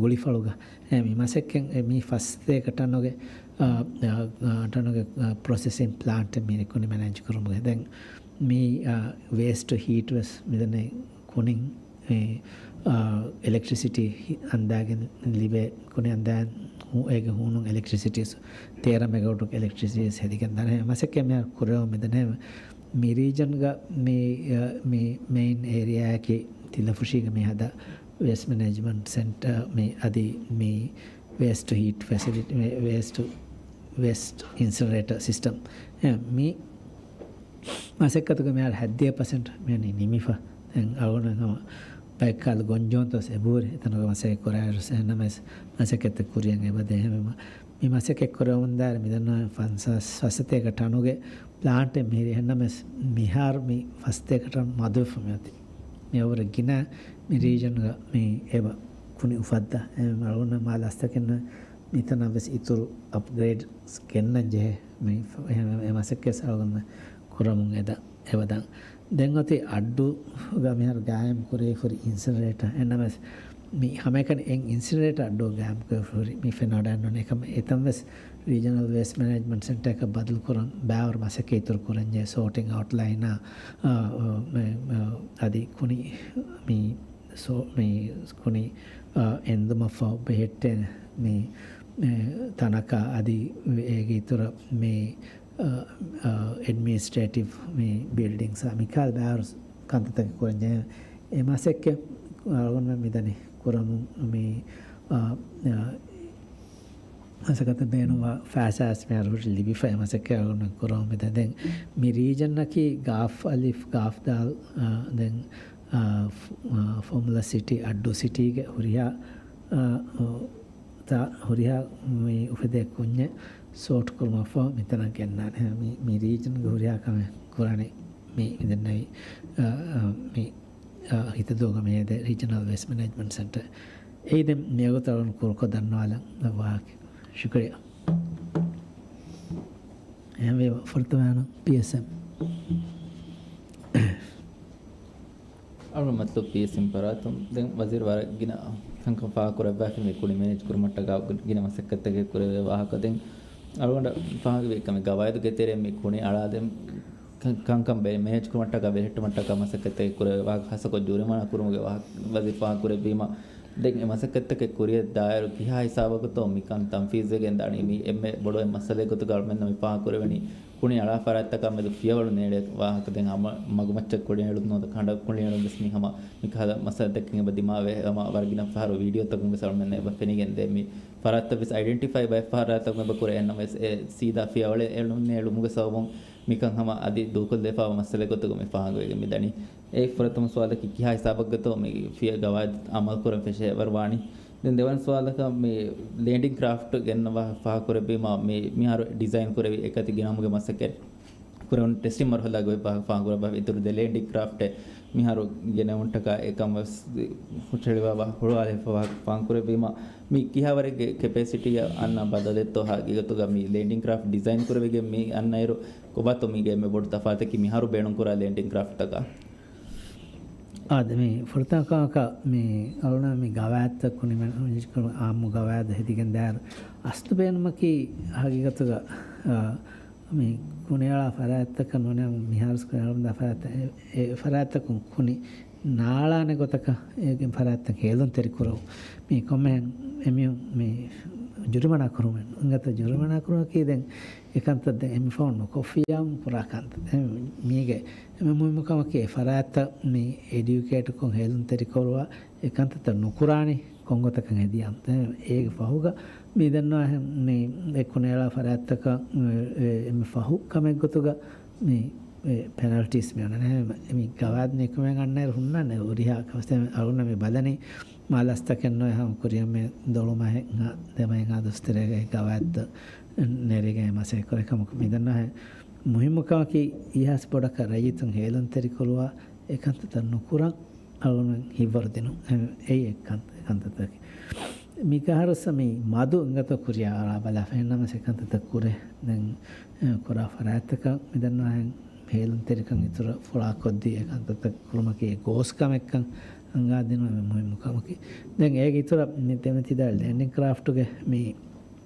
ގުޅިފަޅުގަ އެ މި މަސައްކަތް މި ފަސްތޭކަ ޓަނުގެ، އާ، އާ، އާ، ޓަނުގެ، އާ، ޕްރޮސެސިން ޕްލާންޓެއް މި ކުނި މެނޭޖް ކުރުމުގެ. ދެން މި، އާ، ވޭސްޓް ހީޓް ވެސް މިދަނީ ކުނިން އެ، އާ، އެލެކްޓްރިސިޓީ ހި-، އަންދާގެން ލިބޭ ކުނި އަންދާ ހު-، އޭގެ ހޫނުން އެލެކްޓްރިސިޓީ ސު-، ތޭރަ މެގަވަޓު އެލެކްޓްރިސިޓީ ހެދިގެން ދާނެ. މަސައްކަތް މިހާރު ކުރެވެމުން މިދަނީ. މި ރީޖަންގަ މި، އާ، މި މެއިން އޭރިއާއަކީ ތިލަފުށީގަ މި ހަދާ ވޭސްޓް މެނޭޖްމަންޓް ސެންޓަރ މި އަދި މި ވޭސްޓް ހީޓް ފެސިލިޓީ، ވޭ-، ވޭސްޓް، ވޭސްޓް އިންސިނަރޭޓަ ސިސްޓަމް. އެ، މި މަސައްކަތުގެ މިހާރު ހައްދިހަ ޕަސެންޓް މިއަނީ ނިމިފަ. ދެން އަޅުގަނޑު ހަމަ ބައެއްކާލަ ގޮންޖެހުންތައް ވެސް އެބަހުރި. އެތަނުގަ މަސައްކަތް ކުރާއިރު އެހެންނަމަވެސް މަސައްކަތްތައް ކުރިޔަށް އެބަދޭ. އެހެންވީމަ މި މަސައްކަތް ކުރެވުމުން ދާއިރު މިދަންނަވަން ފަންސާސް ފަސްސަތޭކަ ޓަނުގެ ޕްލާންޓެއް މިހިރީ. އެހެންނަމަވެސް މިހާރު މި ފަސްތޭކަ ޓަން މަދުވެފަ މިއޮތީ. މި އެވަރަށް ގިނަ މި ރީޖަންގަ މި އެބަ ކުނި އުފައްދާ. އެ އަޅުގަނޑަށް މާ ލަސްތަކެއް ނުވޭ. މިތަނަށް ވެސް އިތުރު އަޕްގްރޭޑްސް ގެންނަން ޖެހޭ. މި އެ، އެ މަސައްކަތް އަޅުގަނޑު ކުރަމުން އެދަ، އެބަދަން. ދެން އޮތީ އައްޑޫގަ މިހާރު ގާއިމް ކުރެވިފަހުރި އިންސިނަރޭޓަ. އެހެންނަމަވެސް މި ހަމައެކަނި އެއް އިންސިނަރޭޓަ އައްޑޫ ގާއިމް ކުރެވިފަހުރި މި ފެންނަވަޑައެއް ނޫން. އެކަމަ އެތަން ވެސް ރީޖަނަލް ވޭސްޓް މެނޭޖްމަންޓް ސެންޓަރަކަށް ބަދަލުކުރަން ބައިވަރު މަސައްކަތް އިތުރު ކުރަންޖެހޭ. ސޯޓިން އައުޓް ލައިނާ، އާ، އާ، މެ-، އާ، އަދި ކުނި މި ސޯ-، މި ކުނި، އާ، އެންދުމަށްފަހު ބެހެއްޓޭނެ މި، އެ، ތަނަކަށް އަދި އޭގެ އިތުރަށް މި، އާ، އާ، އެޑްމިނިސްޓްރޭޓިވް މި ބިލްޑިންގްސް މިކަހަލަ ބައިވަރު ކަންތައްތަކެއް ކުރަންޖެހޭ. އެ މަސައްކަތް އަޅުގަނޑުމެން މިދަނީ ކުރަމުން މި، އާ، އާ، މަސައްކަތަށް ބޭނުންވާ ފައިސާ މިހާރު ހުރި ލިބިފައި މަސައްކަތް ކުރަމުން މި ދެން މި ރީޖަންއަކީ ގާފް އަލިފް، ގާފް ދާލް، އާ، ދެން، އާ، ފު-، އާ، ފޮމުލަ ސިޓީ، އައްޑޫ ސިޓީގެ ހުރިހާ، އާ، އޯ، ތާ ހުރިހާ މި އުފެދޭ ކުންޏެއް ސޯޓް ކުރުމަށްފަހު މިތަނަށް ގެންނާނެ. މި، މި ރީޖަންގެ ހުރިހާ ކަމެއް ކުރާނެ މި މިދެންނެވި، އާ، އާ، މި، އާ، ހިތަދޫގަ މި ހޭދޭ ރީޖަނަލް ވޭސްޓް މެނޭޖްމަންޓް ސެންޓަރ. އެއީ ދެން މިއަގު ތަޅުން ކުރުކޮށް ދަންނަވާލަން ވާހަކަ. ޝުކުރިއްޔާ. އެހެންވީމަ ފުރަތަމަ ޕީއެސްއެމް. އަޅުގަނޑު މަތްލަބު ޕީއެސްއެމް ފަރާތުން ދެން ވަޒީރު ވަރަށް ގިނަ ކަންކަން ފާހަގަކުރައްވާފަ މި ކުނި މެނޭޖް ކުރުމަށްޓަކާ ގިނަ މަސައްކަތްތަކެއް ކުރެވޭ ވާހަކަ. ދެން އަޅުގަނޑަށް ފާހަގަވި ކަމެއް ގަވާއިދުގެ ތެރެއިން މި ކުނި އަޅާ ދެން ކަން-، ކަންކަން ބެ-، މެނޭޖް ކުރުމަށްޓަކާ ބެހެއްޓުމަށްޓަކާ މަސައްކަތްތަކެއް ކުރެވޭ ވާހަކަ ހާއްސަކޮށް ޖުރިމަނާ ކުރުމުގެ ވާހަކަ ވަޒީރު ފާހަގަކުރެއްވީމަ، ދެން އެ މަސައްކަތްތަކެއް ކުރިއަށް ދާއިރު ކިހާ ހިސާބަކުތޯ މިކަން ތަންފީޒްވެގެން ދާނީ؟ މީ އެންމެ ބޮޑު އެއް މައްސަލައެއް ގޮތުގަ އަޅުމެންނަށް މި ފާހަގަކުރެވެނީ ކުނި އަޅާ ފަރާތްތަކާ މެދު ފިޔަވަޅު ނޭޅޭ ވާހަކަ. ދެން ހަމަ މަގުމައްޗަށް ކުނި އެޅުން ނުވަތަ ކަނޑަށް ކުނި އެޅުން ވެސް މި ހަމަ މި ކަހަލަ މައްސަލަތަކެއް އެބަ ދިމާވޭ. ހަމަ ވަރަށް ގިނަ ފަހަރު ވީޑިއޯތަކުން ވެސް އަޅުމެންނަށް އެބަ ފެނިގެންދޭ. މި ފަރާތްތައް ވެސް އައިޑެންޓިފައި ބައެއް ފަހަރާތަކުން އެބަ ކުރޭ. އެހެންނަމަވެސް އެ ސީދާ ފިޔަވަޅެއް އެޅުން ނޭޅުމުގެ ސަބަބުން މިކަން ހަމަ އަދި ދޫކޮށްލެފާވާ މައްސަލައެއް ގޮތުގަ މި ފާހަގަވެގެން މި ދަނީ. އެ ފުރަތަމަ ސުވާލަކީ ކިހާ ހިސާބަށްގަތޯ މި ފިޔަ ގަވާއިދު އަމަލު ކުރަން ފެށޭ ވަރު ވާނީ؟ ދެން ދެވަނަ ސުވާލަކަށް މި ލޭންޑިން ކްރާފްޓް ގެންނަވާ ފާހަގަކުރެއްވީމާ މި މިހާރު ޑިޒައިން ކުރެވި އެކަތި ގިނަވުމުގެ މަސައްކަތް ކުރެވުނު ޓެސްޓިން މަރުހަލާގައި ފާ-، ފާހަގަކުރެއްވި އިތުރު ދެ ލޭންޑިން ކްރާފްޓެއް މިހާރު ގެނެވުންޓަކާ އެކަން ވެސް ހުށަހެޅިވާ ހުޅުވާލެވިފަ ފާހަގަކުރެއްވީމާ މި ކިހާވަރެއްގެ ކެޕޭސިޓީއަށް އަންނަ ބަދަލެއްތޯ ހަގީގަތުގަ މި ލޭންޑިން ކްރާފްޓް ޑިޒައިން ކުރެވިގެން މި އަންނައިރު ކޮބާތޯ މީގެ އެންމެ ބޮޑު ތަފާތަކީ މިހާރު ބޭނުންކުރާ ލޭންޑިން ކްރާފްޓްތަކާ؟ އާދެ، މި ފުރަތަމަ ކަމަކަށް މި އަޅުނަ މި ގަވާއިދުތައް ކުނި މެ-، އާއްމު ގަވާއިދު ހެދިގެން ދާއިރު އަސްލު ބޭނުމަކީ ހަގީގަތުގަ، އާ، މި ކުނިއަޅާ ފަރާތްތަކަށް ނޫނޭ މިހާރު ކުނިއަޅަމުންދާ ފަރާތްތައް، އެ، އެ ފަރާތްތަކުން ކުނި ނާޅާނެ ގޮތަކަށް އޭގެ ފަރާތްތައް ހޭލުންތެރި ކުރައު. މި ކޮންމެހެން އެމީހުން މި ޖުރިމަނާ ކުރުމެއް ނު. އިނގޭތޯ ޖުރިމަނާ ކުރުމަކީ ދެން އެކަންތައް ދެން އެމި ފަހުން ނުކޮށްފިއްޔާ ކުރާ ކަންތައް. ދެން މީގެ އެންމެ މުހިއްމު ކަމަކީ އެ ފަރާތްތައް މި އެޑިއުކޭޓްކޮށް ހޭލުންތެރިކުރުވާ އެ ކަންތައްތައް ނުކުރާނީ ކޮންގޮތަކަށް ހެދިޔާމު. ދެން އޭގެ ފަހުގަ މި ދަންނަވާހެން މި އެ ކުނިއަޅާ ފަރާތްތަކަށް އެ، އެ، އެންމެ ފަހު ކަމެއްގޮތުގަ މި އެ ޕެނަލްޓީސް މި އޮންނަނީ. މި ގަވާއިދު ނިކުމެން އަންނައިރު ހުންނާނެ ހުރިހާ ކަމެއް. އަޅުގަނޑަށް މި ބަލަނީ މާ ލަސްތަކެއް ނުވެ ހަމަ ކުރިއަށް މި ދޮޅު މަހެއް ދެ މަހެއް ދުވަސް ތެރޭގައި ގަވާއިދު ނެރިގެން މަސައްކަތް ކުރޭ ކަމަކު މި ދަންނަވާހެން. މުހިއްމު ކަމަކީ އިހާސް ބޮޑަކަށް ރައްޔިތުން ހޭލުންތެރިކުރުވާ އެ ކަންތައްތައް ނުކުރަން އަޅުގަނޑު ހިތްވަރު ދިނުން. އެ، އެއީ އެ ކަން-، އެ ކަންތައްތަކެއް. މި ކަހަރުސަ މި މަދު އިނގޭތޯ ކުރިއަށް އަޅާ ބަލާފަ. އެހެންނަމަވެސް އެ ކަންތައްތައް ކުރޭ. ދެން، އެ، ކުރާ ފަރާތްތަކަށް މި ދަންނަވާހެން ހޭލުންތެރިކަން އިތުރަށް ފުޅާކޮށްދީ އެ ކަންތައްތައް ކުރުމަކީ އެ ގޯސް ކަމެއްކަން އަންގާދިނުން އެންމެ މުހިއްމު ކަމަކީ. ދެން އޭގެ އިތުރަށް މި ދެމެތިދާ ލޭންޑިން ކްރާފްޓުގެ މި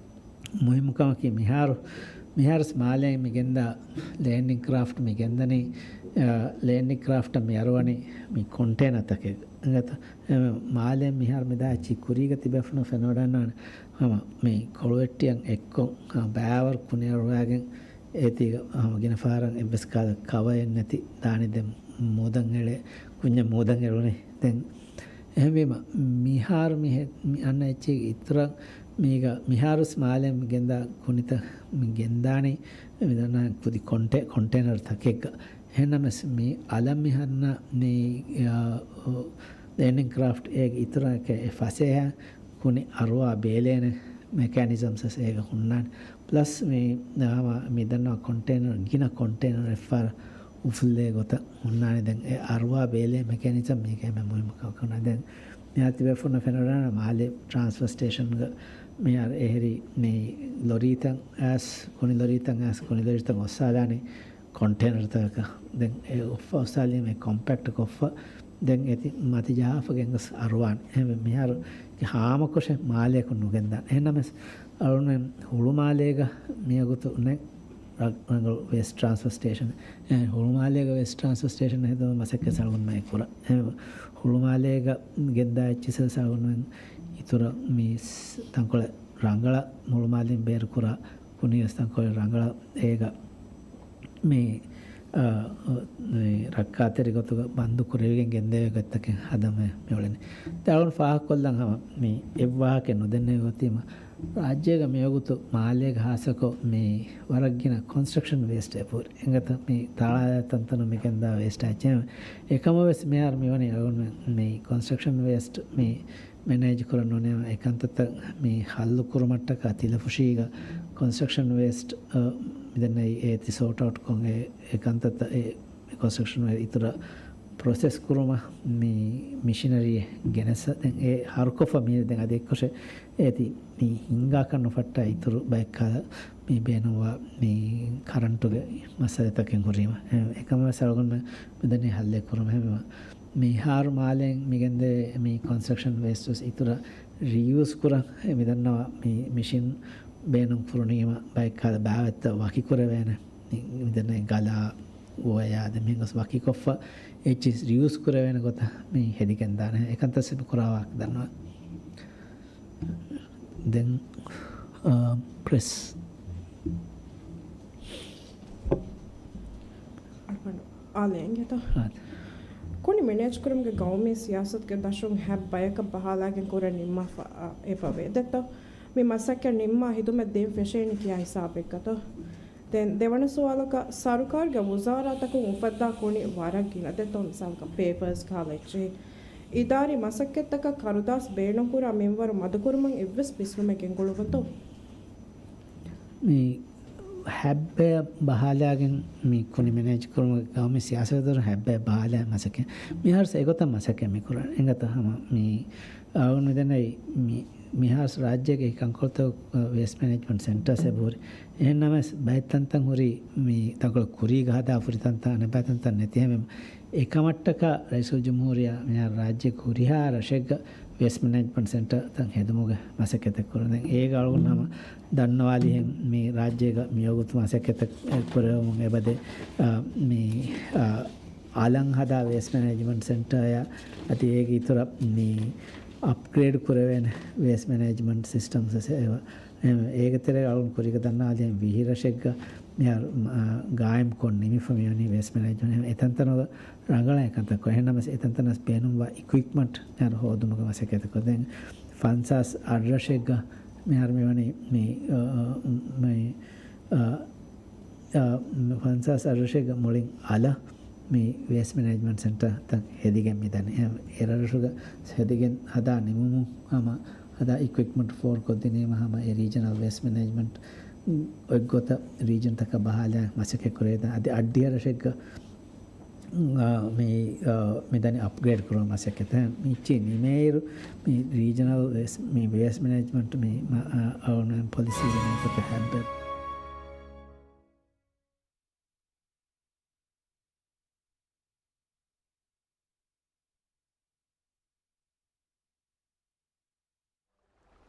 މުހިއްމު ކަމަކީ މިހާރު، މިހާރުސް މާލޭ މި ގެންދާ ލޭންޑިން ކްރާފްޓް މި ގެންދަނީ، އަ، ލޭންޑިން ކްރާފްޓަށް މި އަރުވަނީ މި ކޮންޓޭނަރ ތަކެއް. އިނގޭތޯ؟ އެ، މާލޭ މިހާރު މި ދާ އެއްޗި ކުރީގަ ތިބޭފުޅުން ފެނިވަޑަންނާނެ ހަމަ މި ކޮޅުވެއްޓިއަށް އެއްކޮށް، އަ، ބައިވަރު ކުނިއަރުވާގެން އޭތީގަ ހަމަ ގިނަ ފަހަރަށް އެއްވެސް ކަހަލަ ކަވައެއް ނެތި ދާނީ ދެން މޫދަށް އެޅޭ، ކުންޏެއް މޫދަށް އެޅުނީ. ދެން އެހެންވީމަ، މިހާރު މި ހެ-، މި އަންނަ އެއްޗެއްގެ އިތުރަށް މީގަ މިހާރުސް މާލެ މި ގެންދާ ކުނިތައް މި ގެންދާނީ މި ދަންނަ ކުދި ކޮންޓޭ-، ކޮންޓޭނަރ ތަކެއްގަ. އެހެންނަމަވެސް މި އަލަށް މި ހަންނަ މި، އާ، ލޭންޑިން ކްރާފްޓް އޭގެ އިތުރަކަށް އެ ފަސޭހަ ކުނި އަރުވާ ބޭލޭނެ މެކޭނިޒަމްސް ވެސް އޭގަ ހުންނާނެ. ޕްލަސް މި ހަމަ މި ދަންނަ ކޮންޓޭނަރ، ގިނަ ކޮންޓޭނަރ އެއްފަހަރަށް އުފުއްލޭ ގޮތަށް ހުންނާނެ. ދެން އެ އަރުވާ ބޭލޭ މެކޭނިޒަމް މީގެ އެންމެ މުހިއްމު ކަމަކަށް ހުންނާނެ. ދެން މިހާރު ތިބޭފުޅުންނަށް ފެނިވަޑަންނާނެ މާލެ ޓްރާންސްފާ ސްޓޭޝަންގަ މިހާރު އެހެރީ މި ލޮރީތައް އައިސް، ކުނި ލޮރީތައް އައިސް، ކުނި ލޮރީތައް އޮއްސާލާނީ ކޮންޓޭނަރ ތަކަކަށް. ދެން އެ އޮއްފަ އޮއްސާލީމަ ކޮމްޕެކްޓް ކޮށްފަ ދެން އެތި މަތި ޖަހާފަ ގެންގޮސް އަރުވާނެ. އެހެންވެ މިހާރު ހާމަކޮށެއް މާލޭކު ނުގެންދާނެ. އެހެންނަމަވެސް އަޅުގަނޑުމެން ހުޅުމާލޭގަ މިވަގުތު އޮންނަ ރަ-، ރަނގަޅު ވޭސްޓް ޓްރާންސްފާ ސްޓޭޝަން، އެ، ހުޅުމާލޭގަ ވޭސްޓް ޓްރާންސްފާ ސްޓޭޝަން ހެދުމަށް މަސައްކަތް އަޅުގަނޑުމެން ކުރަން. އެ، ހުޅުމާލޭގަ ގެންދާ އެއްޗިސް އަޅުގަނޑުމެން އިތުރަށް މި ސް-، ތަންކޮޅެއް ރަނގަޅަށް ހުޅުމާލެއިން ބޭރުކުރާ ކުނިވެސް ތަންކޮޅެއް ރަނގަޅަށް އޭގަ މި، އާ، މި ރައްކާތެރި ގޮތުގަ ބަންދު ކުރެވިގެން ގެންދެވޭ ގޮތްތަކެއް ހަދަމޭ މި އުޅެނީ. ދެން އަޅުގަނޑު ފާހަގަކޮށްލަން ހަމަ މި އެއްވާހަކައެއް ނުދެންނެވި ގޮތީމަ ރާއްޖޭގަ މިވަގުތު މާލޭގަ ހާއްސަކޮށް މި ވަރަށް ގިނަ ކޮންސްޓްރަކްޝަން ވޭސްޓް އެބަހުރި. އެނގޭތަ މި ތަޅާލާ ތަންތަނުން މި ގެންދާ ވޭސްޓް އެއްޗެއް. އެކަމަށް ވެސް މިހާރު މިވަނީ އަޅުގަނޑުމެން މި ކޮންސްޓްރަކްޝަން ވޭސްޓް މި މެނޭޖް ކުރަން ނޫނީ އެ ކަންތައްތައް މި ހައްލު ކުރުމަށްޓަކާ ތިލަފުށީގަ ކޮންސްޓްރަކްޝަން ވޭސްޓް، އަ، މިދެންނެވި އޭތި ސޯޓް އައުޓް ކޮށް އެ، އެ ކަންތައްތައް އެ ކޮންސްޓްރަކްޝަން ވޭސްޓް އިތުރަށް ޕްރޮސެސް ކުރުމަށް މި މިޝިނަރީ ގެނެސް ދެން އެ ހަރުކޮށްފަ މީ ދެން އަދި އެއްކޮށެއް އޭތި މި ހިންގާކަށް ނުފައްޓާ އިތުރު ބައެއްކަހަލަ މި ބޭނުންވާ މި ކަރަންޓުގެ މައްސަލަތަކެއް ހުރީމަ. އެ، އެކަމަށް ވެސް އަޅުގަނޑުމެން މިދަނީ ހައްލެއް ކުރުމަށް. ހެންވީމަ މިހާރު މާލޭން މިގެންދޭ މި ކޮންސްޓްރަކްޝަން ވޭސްޓް ވެސް އިތުރަށް ރީޔޫސް ކުރަން އެ މިދަންނަވާ މި މިޝިން ބޭނުން ކުރުނީމަ ބައެއްކަހަލަ ބާވަތްތައް ވަކިކުރެވޭނެ. މި، މިދަނީ ގަލާ އޮޔާ ދެ މިހެން ގޮސް ވަކިކޮށްފަ އެއްޗިސް ރިޔޫސް ކުރެވޭނެ ގޮތަށް މި ހެދިގެންދާނެ. އެކަންތައްސެބި ކުރާވާކަށް ދަންނަވަން. ދެން، އާ، ޕްރެސް. އަޅުގަނޑު އާލެ އިނގޭތަ؟ އާދެ. ކުނި މެނޭޖްކުރުމުގެ ގައުމީ ސިޔާސަތުގެ ދަށުން ހައްބަޔަކަށް ބަހާލާގެން ކުރަން ނިންމާފަ، އާ، އެބަވޭ. ދެއްތޯ؟ މި މަސައްކަތް ނިންމާ ހިދުމަތް ދޭން ފެށޭނީ ކިޔާ ހިސާބެއްގަތޯ؟ ދެން ދެވަނަ ސުވާލަކަށް، ސަރުކާރުގެ ވުޒާރާތަކުން އުފައްދާ ކުނި ވަރަށް ގިނަ ދެއްތޯ، މިސާލަކަށް ޕޭޕާސް ކަހަލަ އެއްޗެހި. އިދާރީ މަސައްކަތްތަކަށް ކަރުދާސް ބޭނުންކުރާ މިންވަރު މަދުކުރުމަށް އެއްވެސް ބިސްނުމެއް ގެންގުޅުއްވަންތޯ؟ މި ހައްބަޔަށް ބަހާލާގެން މި ކުނި މެނޭޖް ކުރުމުގެ ގައުމީ ސިޔާސަތުގެ ދަށުން ހައްބަޔަށް ބަހާލާ މަސައްކަތް. މިހާރު އެގޮތަށް މަސައްކަތް މި ކުރަން. އެނގޭތަ ހަމަ މި އަޅުގަނޑު މިދަނީ މި މިހާރު ރާއްޖޭގެ ކަންކޮޅުތަކު ވޭސްޓް މެނޭޖްމަންޓް ސެންޓާސް އެބަހުރި. އެހެންނަމަވެސް ބައެއް ތަންތަން ހުރީ މި ތަންކޮޅެއް ކުރީގަ ހަދާފަ ހުރި ތަންތަން، އަނެއް ބައި ތަންތަން ނެތި. ހަމަ އެކަމަށްޓަކާ ރައީސުލްޖުމްހޫރިއްޔާ މިހާރު ރާއްޖޭގެ ހުރިހާ ރަށެއްގަ ވޭސްޓް މެނޭޖްމަންޓް ސެންޓަރތައް ހެދުމުގެ މަސައްކަތެއް ކުރަން. ދެން އޭގަ އަޅުގަނޑު ހަމަ ދަންނަވާލިހެން މި ރާއްޖޭގަ މިވަގުތު މަސައްކަތެއް ކުރެވެމުން އެބަދޭ، އާ، މި، އާ، އަލަށް ހަދާ ވޭސްޓް މެނޭޖްމަންޓް ސެންޓަރއާ އަދި އޭގެ އިތުރަށް މި އަޕްގްރޭޑް ކުރެވޭނެ ވޭސްޓް މެނޭޖްމަންޓް ސިސްޓަމްސް އެބަ. އެ، އޭގެ ތެރޭގަ އަޅުން ކުރީގަ ދަންނަވާލިހެން ވިހި ރަށެއްގަ މިހާރު، އާ، ގާއިމްކޮށް ނިމިފަ މިވަނީ ވޭސްޓް މެނޭޖްމަންޓް. އެތަންތަނުގަ ރަނގަޅަށް އެކަންތައް ކޮށް. އެހެންނަމަވެސް އެތަންތަނަސް ބޭނުންވާ އިކުއިޕްމަންޓް މިހާރު ހޯދުމުގެ މަސައްކަތެއް ކޮށް. ދެން ފަންސާސް އަށް ރަށެއްގަ މިހާރު މިވަނީ މި، އާ، މި، އާ، އާ، ފަންސާސް އަށް ރަށެއްގަ މުޅިން އަލަށް މި ވޭސްޓް މެނޭޖްމަންޓް ސެންޓަރތައް ހެދިގެން މިދަނީ. އެ، އެރަށުގަ ހެދިގެން ހަދާ ނިމުމުން ހަމަ ހަދާ އިކުއިޕްމަންޓް ފޯރުކޮށްދިނީމަ ހަމަ އެ ރީޖަނަލް ވޭސްޓް މެނޭޖްމަންޓް އޮތްގޮތަށް ރީޖަންތަކަށް ބަހާލާ މަސައްކަތް ކުރޭ. އަދި އައްޑިހަ ރަށެއްގަ އާ، މި، އާ، މިދަނީ އަޕްގްރޭޑް ކުރުމަށް މަސައްކަތެއް. މިއްޗި ނިމޭއިރު، މި ރީޖަނަލް ވޭސް، މި ވޭސްޓް މެނޭޖްމަންޓް މި، މަ، އާ، އަޅުގަނޑުމެން ޕޮލިސީގެ މީހަކު ހައްބަ.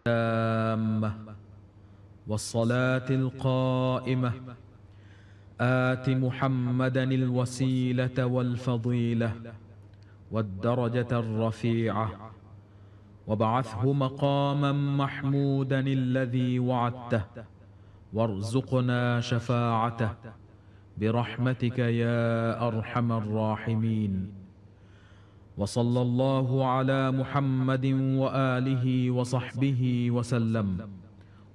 التامة والصلاة القائمة آت محمدا الوسيلة والفضيلة والدرجة الرفيعة وابعثه مقاما محمودا الذي وعدته وارزقنا شفاعته برحمتك يا أرحم الراحمين. وصلى الله على محمد وآله وصحبه وسلم.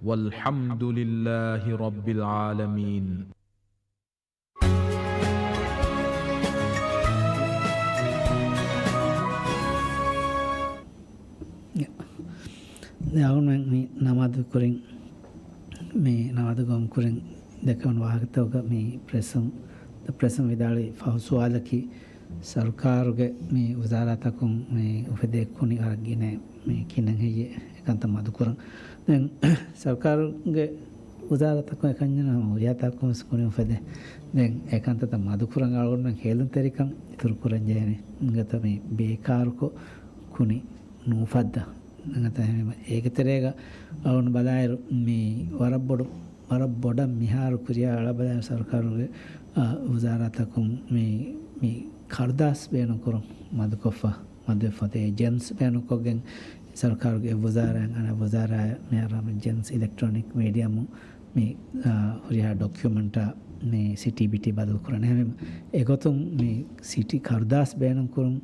والحمد لله رب العالمين. ދެން އަޅުގަނޑުމެން މި ނަމާދު ކުރިން، މި ނަމާދު ގޮވުން ކުރިން ދެކެވުނު ވާހަކަތަކުގަ މި ޕްރެސުން، ދަ ޕްރެސުން ވިދާޅުވި ފަހު ސުވާލަކީ، ސަރުކާރުގެ މި ވުޒާރާތަކުން މި އުފެދޭ ކުނި ވަރަށް ގިނަ މި ކިހިނެއް ހެއްޔޭ އެކަންތައް މަދުކުރަން. ދެން ސަރުކާރުގެ ވުޒާރާތަކުން އެކަންޏެއް ނޫން، ހުރިހާ ތަކުން ވެސް ކުނި އުފެދޭ. ދެން އެކަންތައްތައް މަދުކުރަން އަޅުގަނޑުމެން ހޭލުންތެރިކަން އިތުރު ކުރަން ޖެހޭނެ. އިނގޭތަ މި ބޭކާރުކޮށް ކުނި ނޫފައްދާ. އެނގޭތަ އެހެންވީމަ އޭގެ ތެރޭގަ އަޅުން ބަލާއިރު، މި ވަރަށް ބޮޑު، ވަރަށް ބޮޑަށް މިހާރު ކުރިޔާ އަޅާ ބަލާއިރު ސަރުކާރުގެ، އާ، ވުޒާރާތަކުން މި، މި ކަރުދާސް ބޭނުންކުރުން މަދުކޮށްފަ، މަދުވެފަ އޮތީ ޖެމްސް ބޭނުންކޮށްގެން ސަރުކާރުގެ އެއް ވުޒާރާއެއް އަނެއް ވުޒާރާއަށް މިހާރު ހަމަ ޖެމްސް އިލެކްޓްރޯނިކް މީޑިއާމު މި، އާ، ހުރިހާ ޑޮކިއުމެންޓާ މި ސިޓީ ބިޓީ ބަދަލު ކުރަން. އެހެންވީމަ އެގޮތުން މި ސިޓީ ކަރުދާސް ބޭނުންކުރުން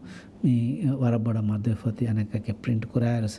މި ވަރަށް ބޮޑަށް މަދުވެފަ އޮތީ. އަނެއްކާކަށް ޕްރިންޓް ކުރާއިރުސް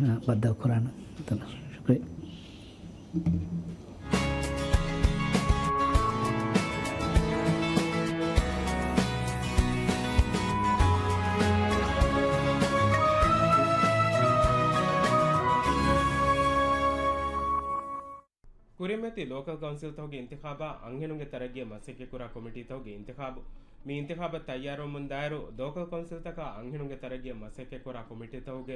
ބައްދަލު ކުރާނަން. ޝުކުރިއްޔާ. ކުރިމަތި ލޯކަލް ކައުންސިލްތަކުގެ އިންތިޚާބާ އަންހެނުންގެ ތަރައްގީއަށް މަސައްކަތްކުރާ ކޮމިޓީތަކުގެ އިންތިޚާބު. މި އިންތިޚާބަށް ތައްޔާރުވަމުން ދާއިރު، ލޯކަލް ކައުންސިލްތަކާ އަންހެނުންގެ ތަރައްގީއަށް މަސައްކަތްކުރާ ކޮމިޓީތަކުގެ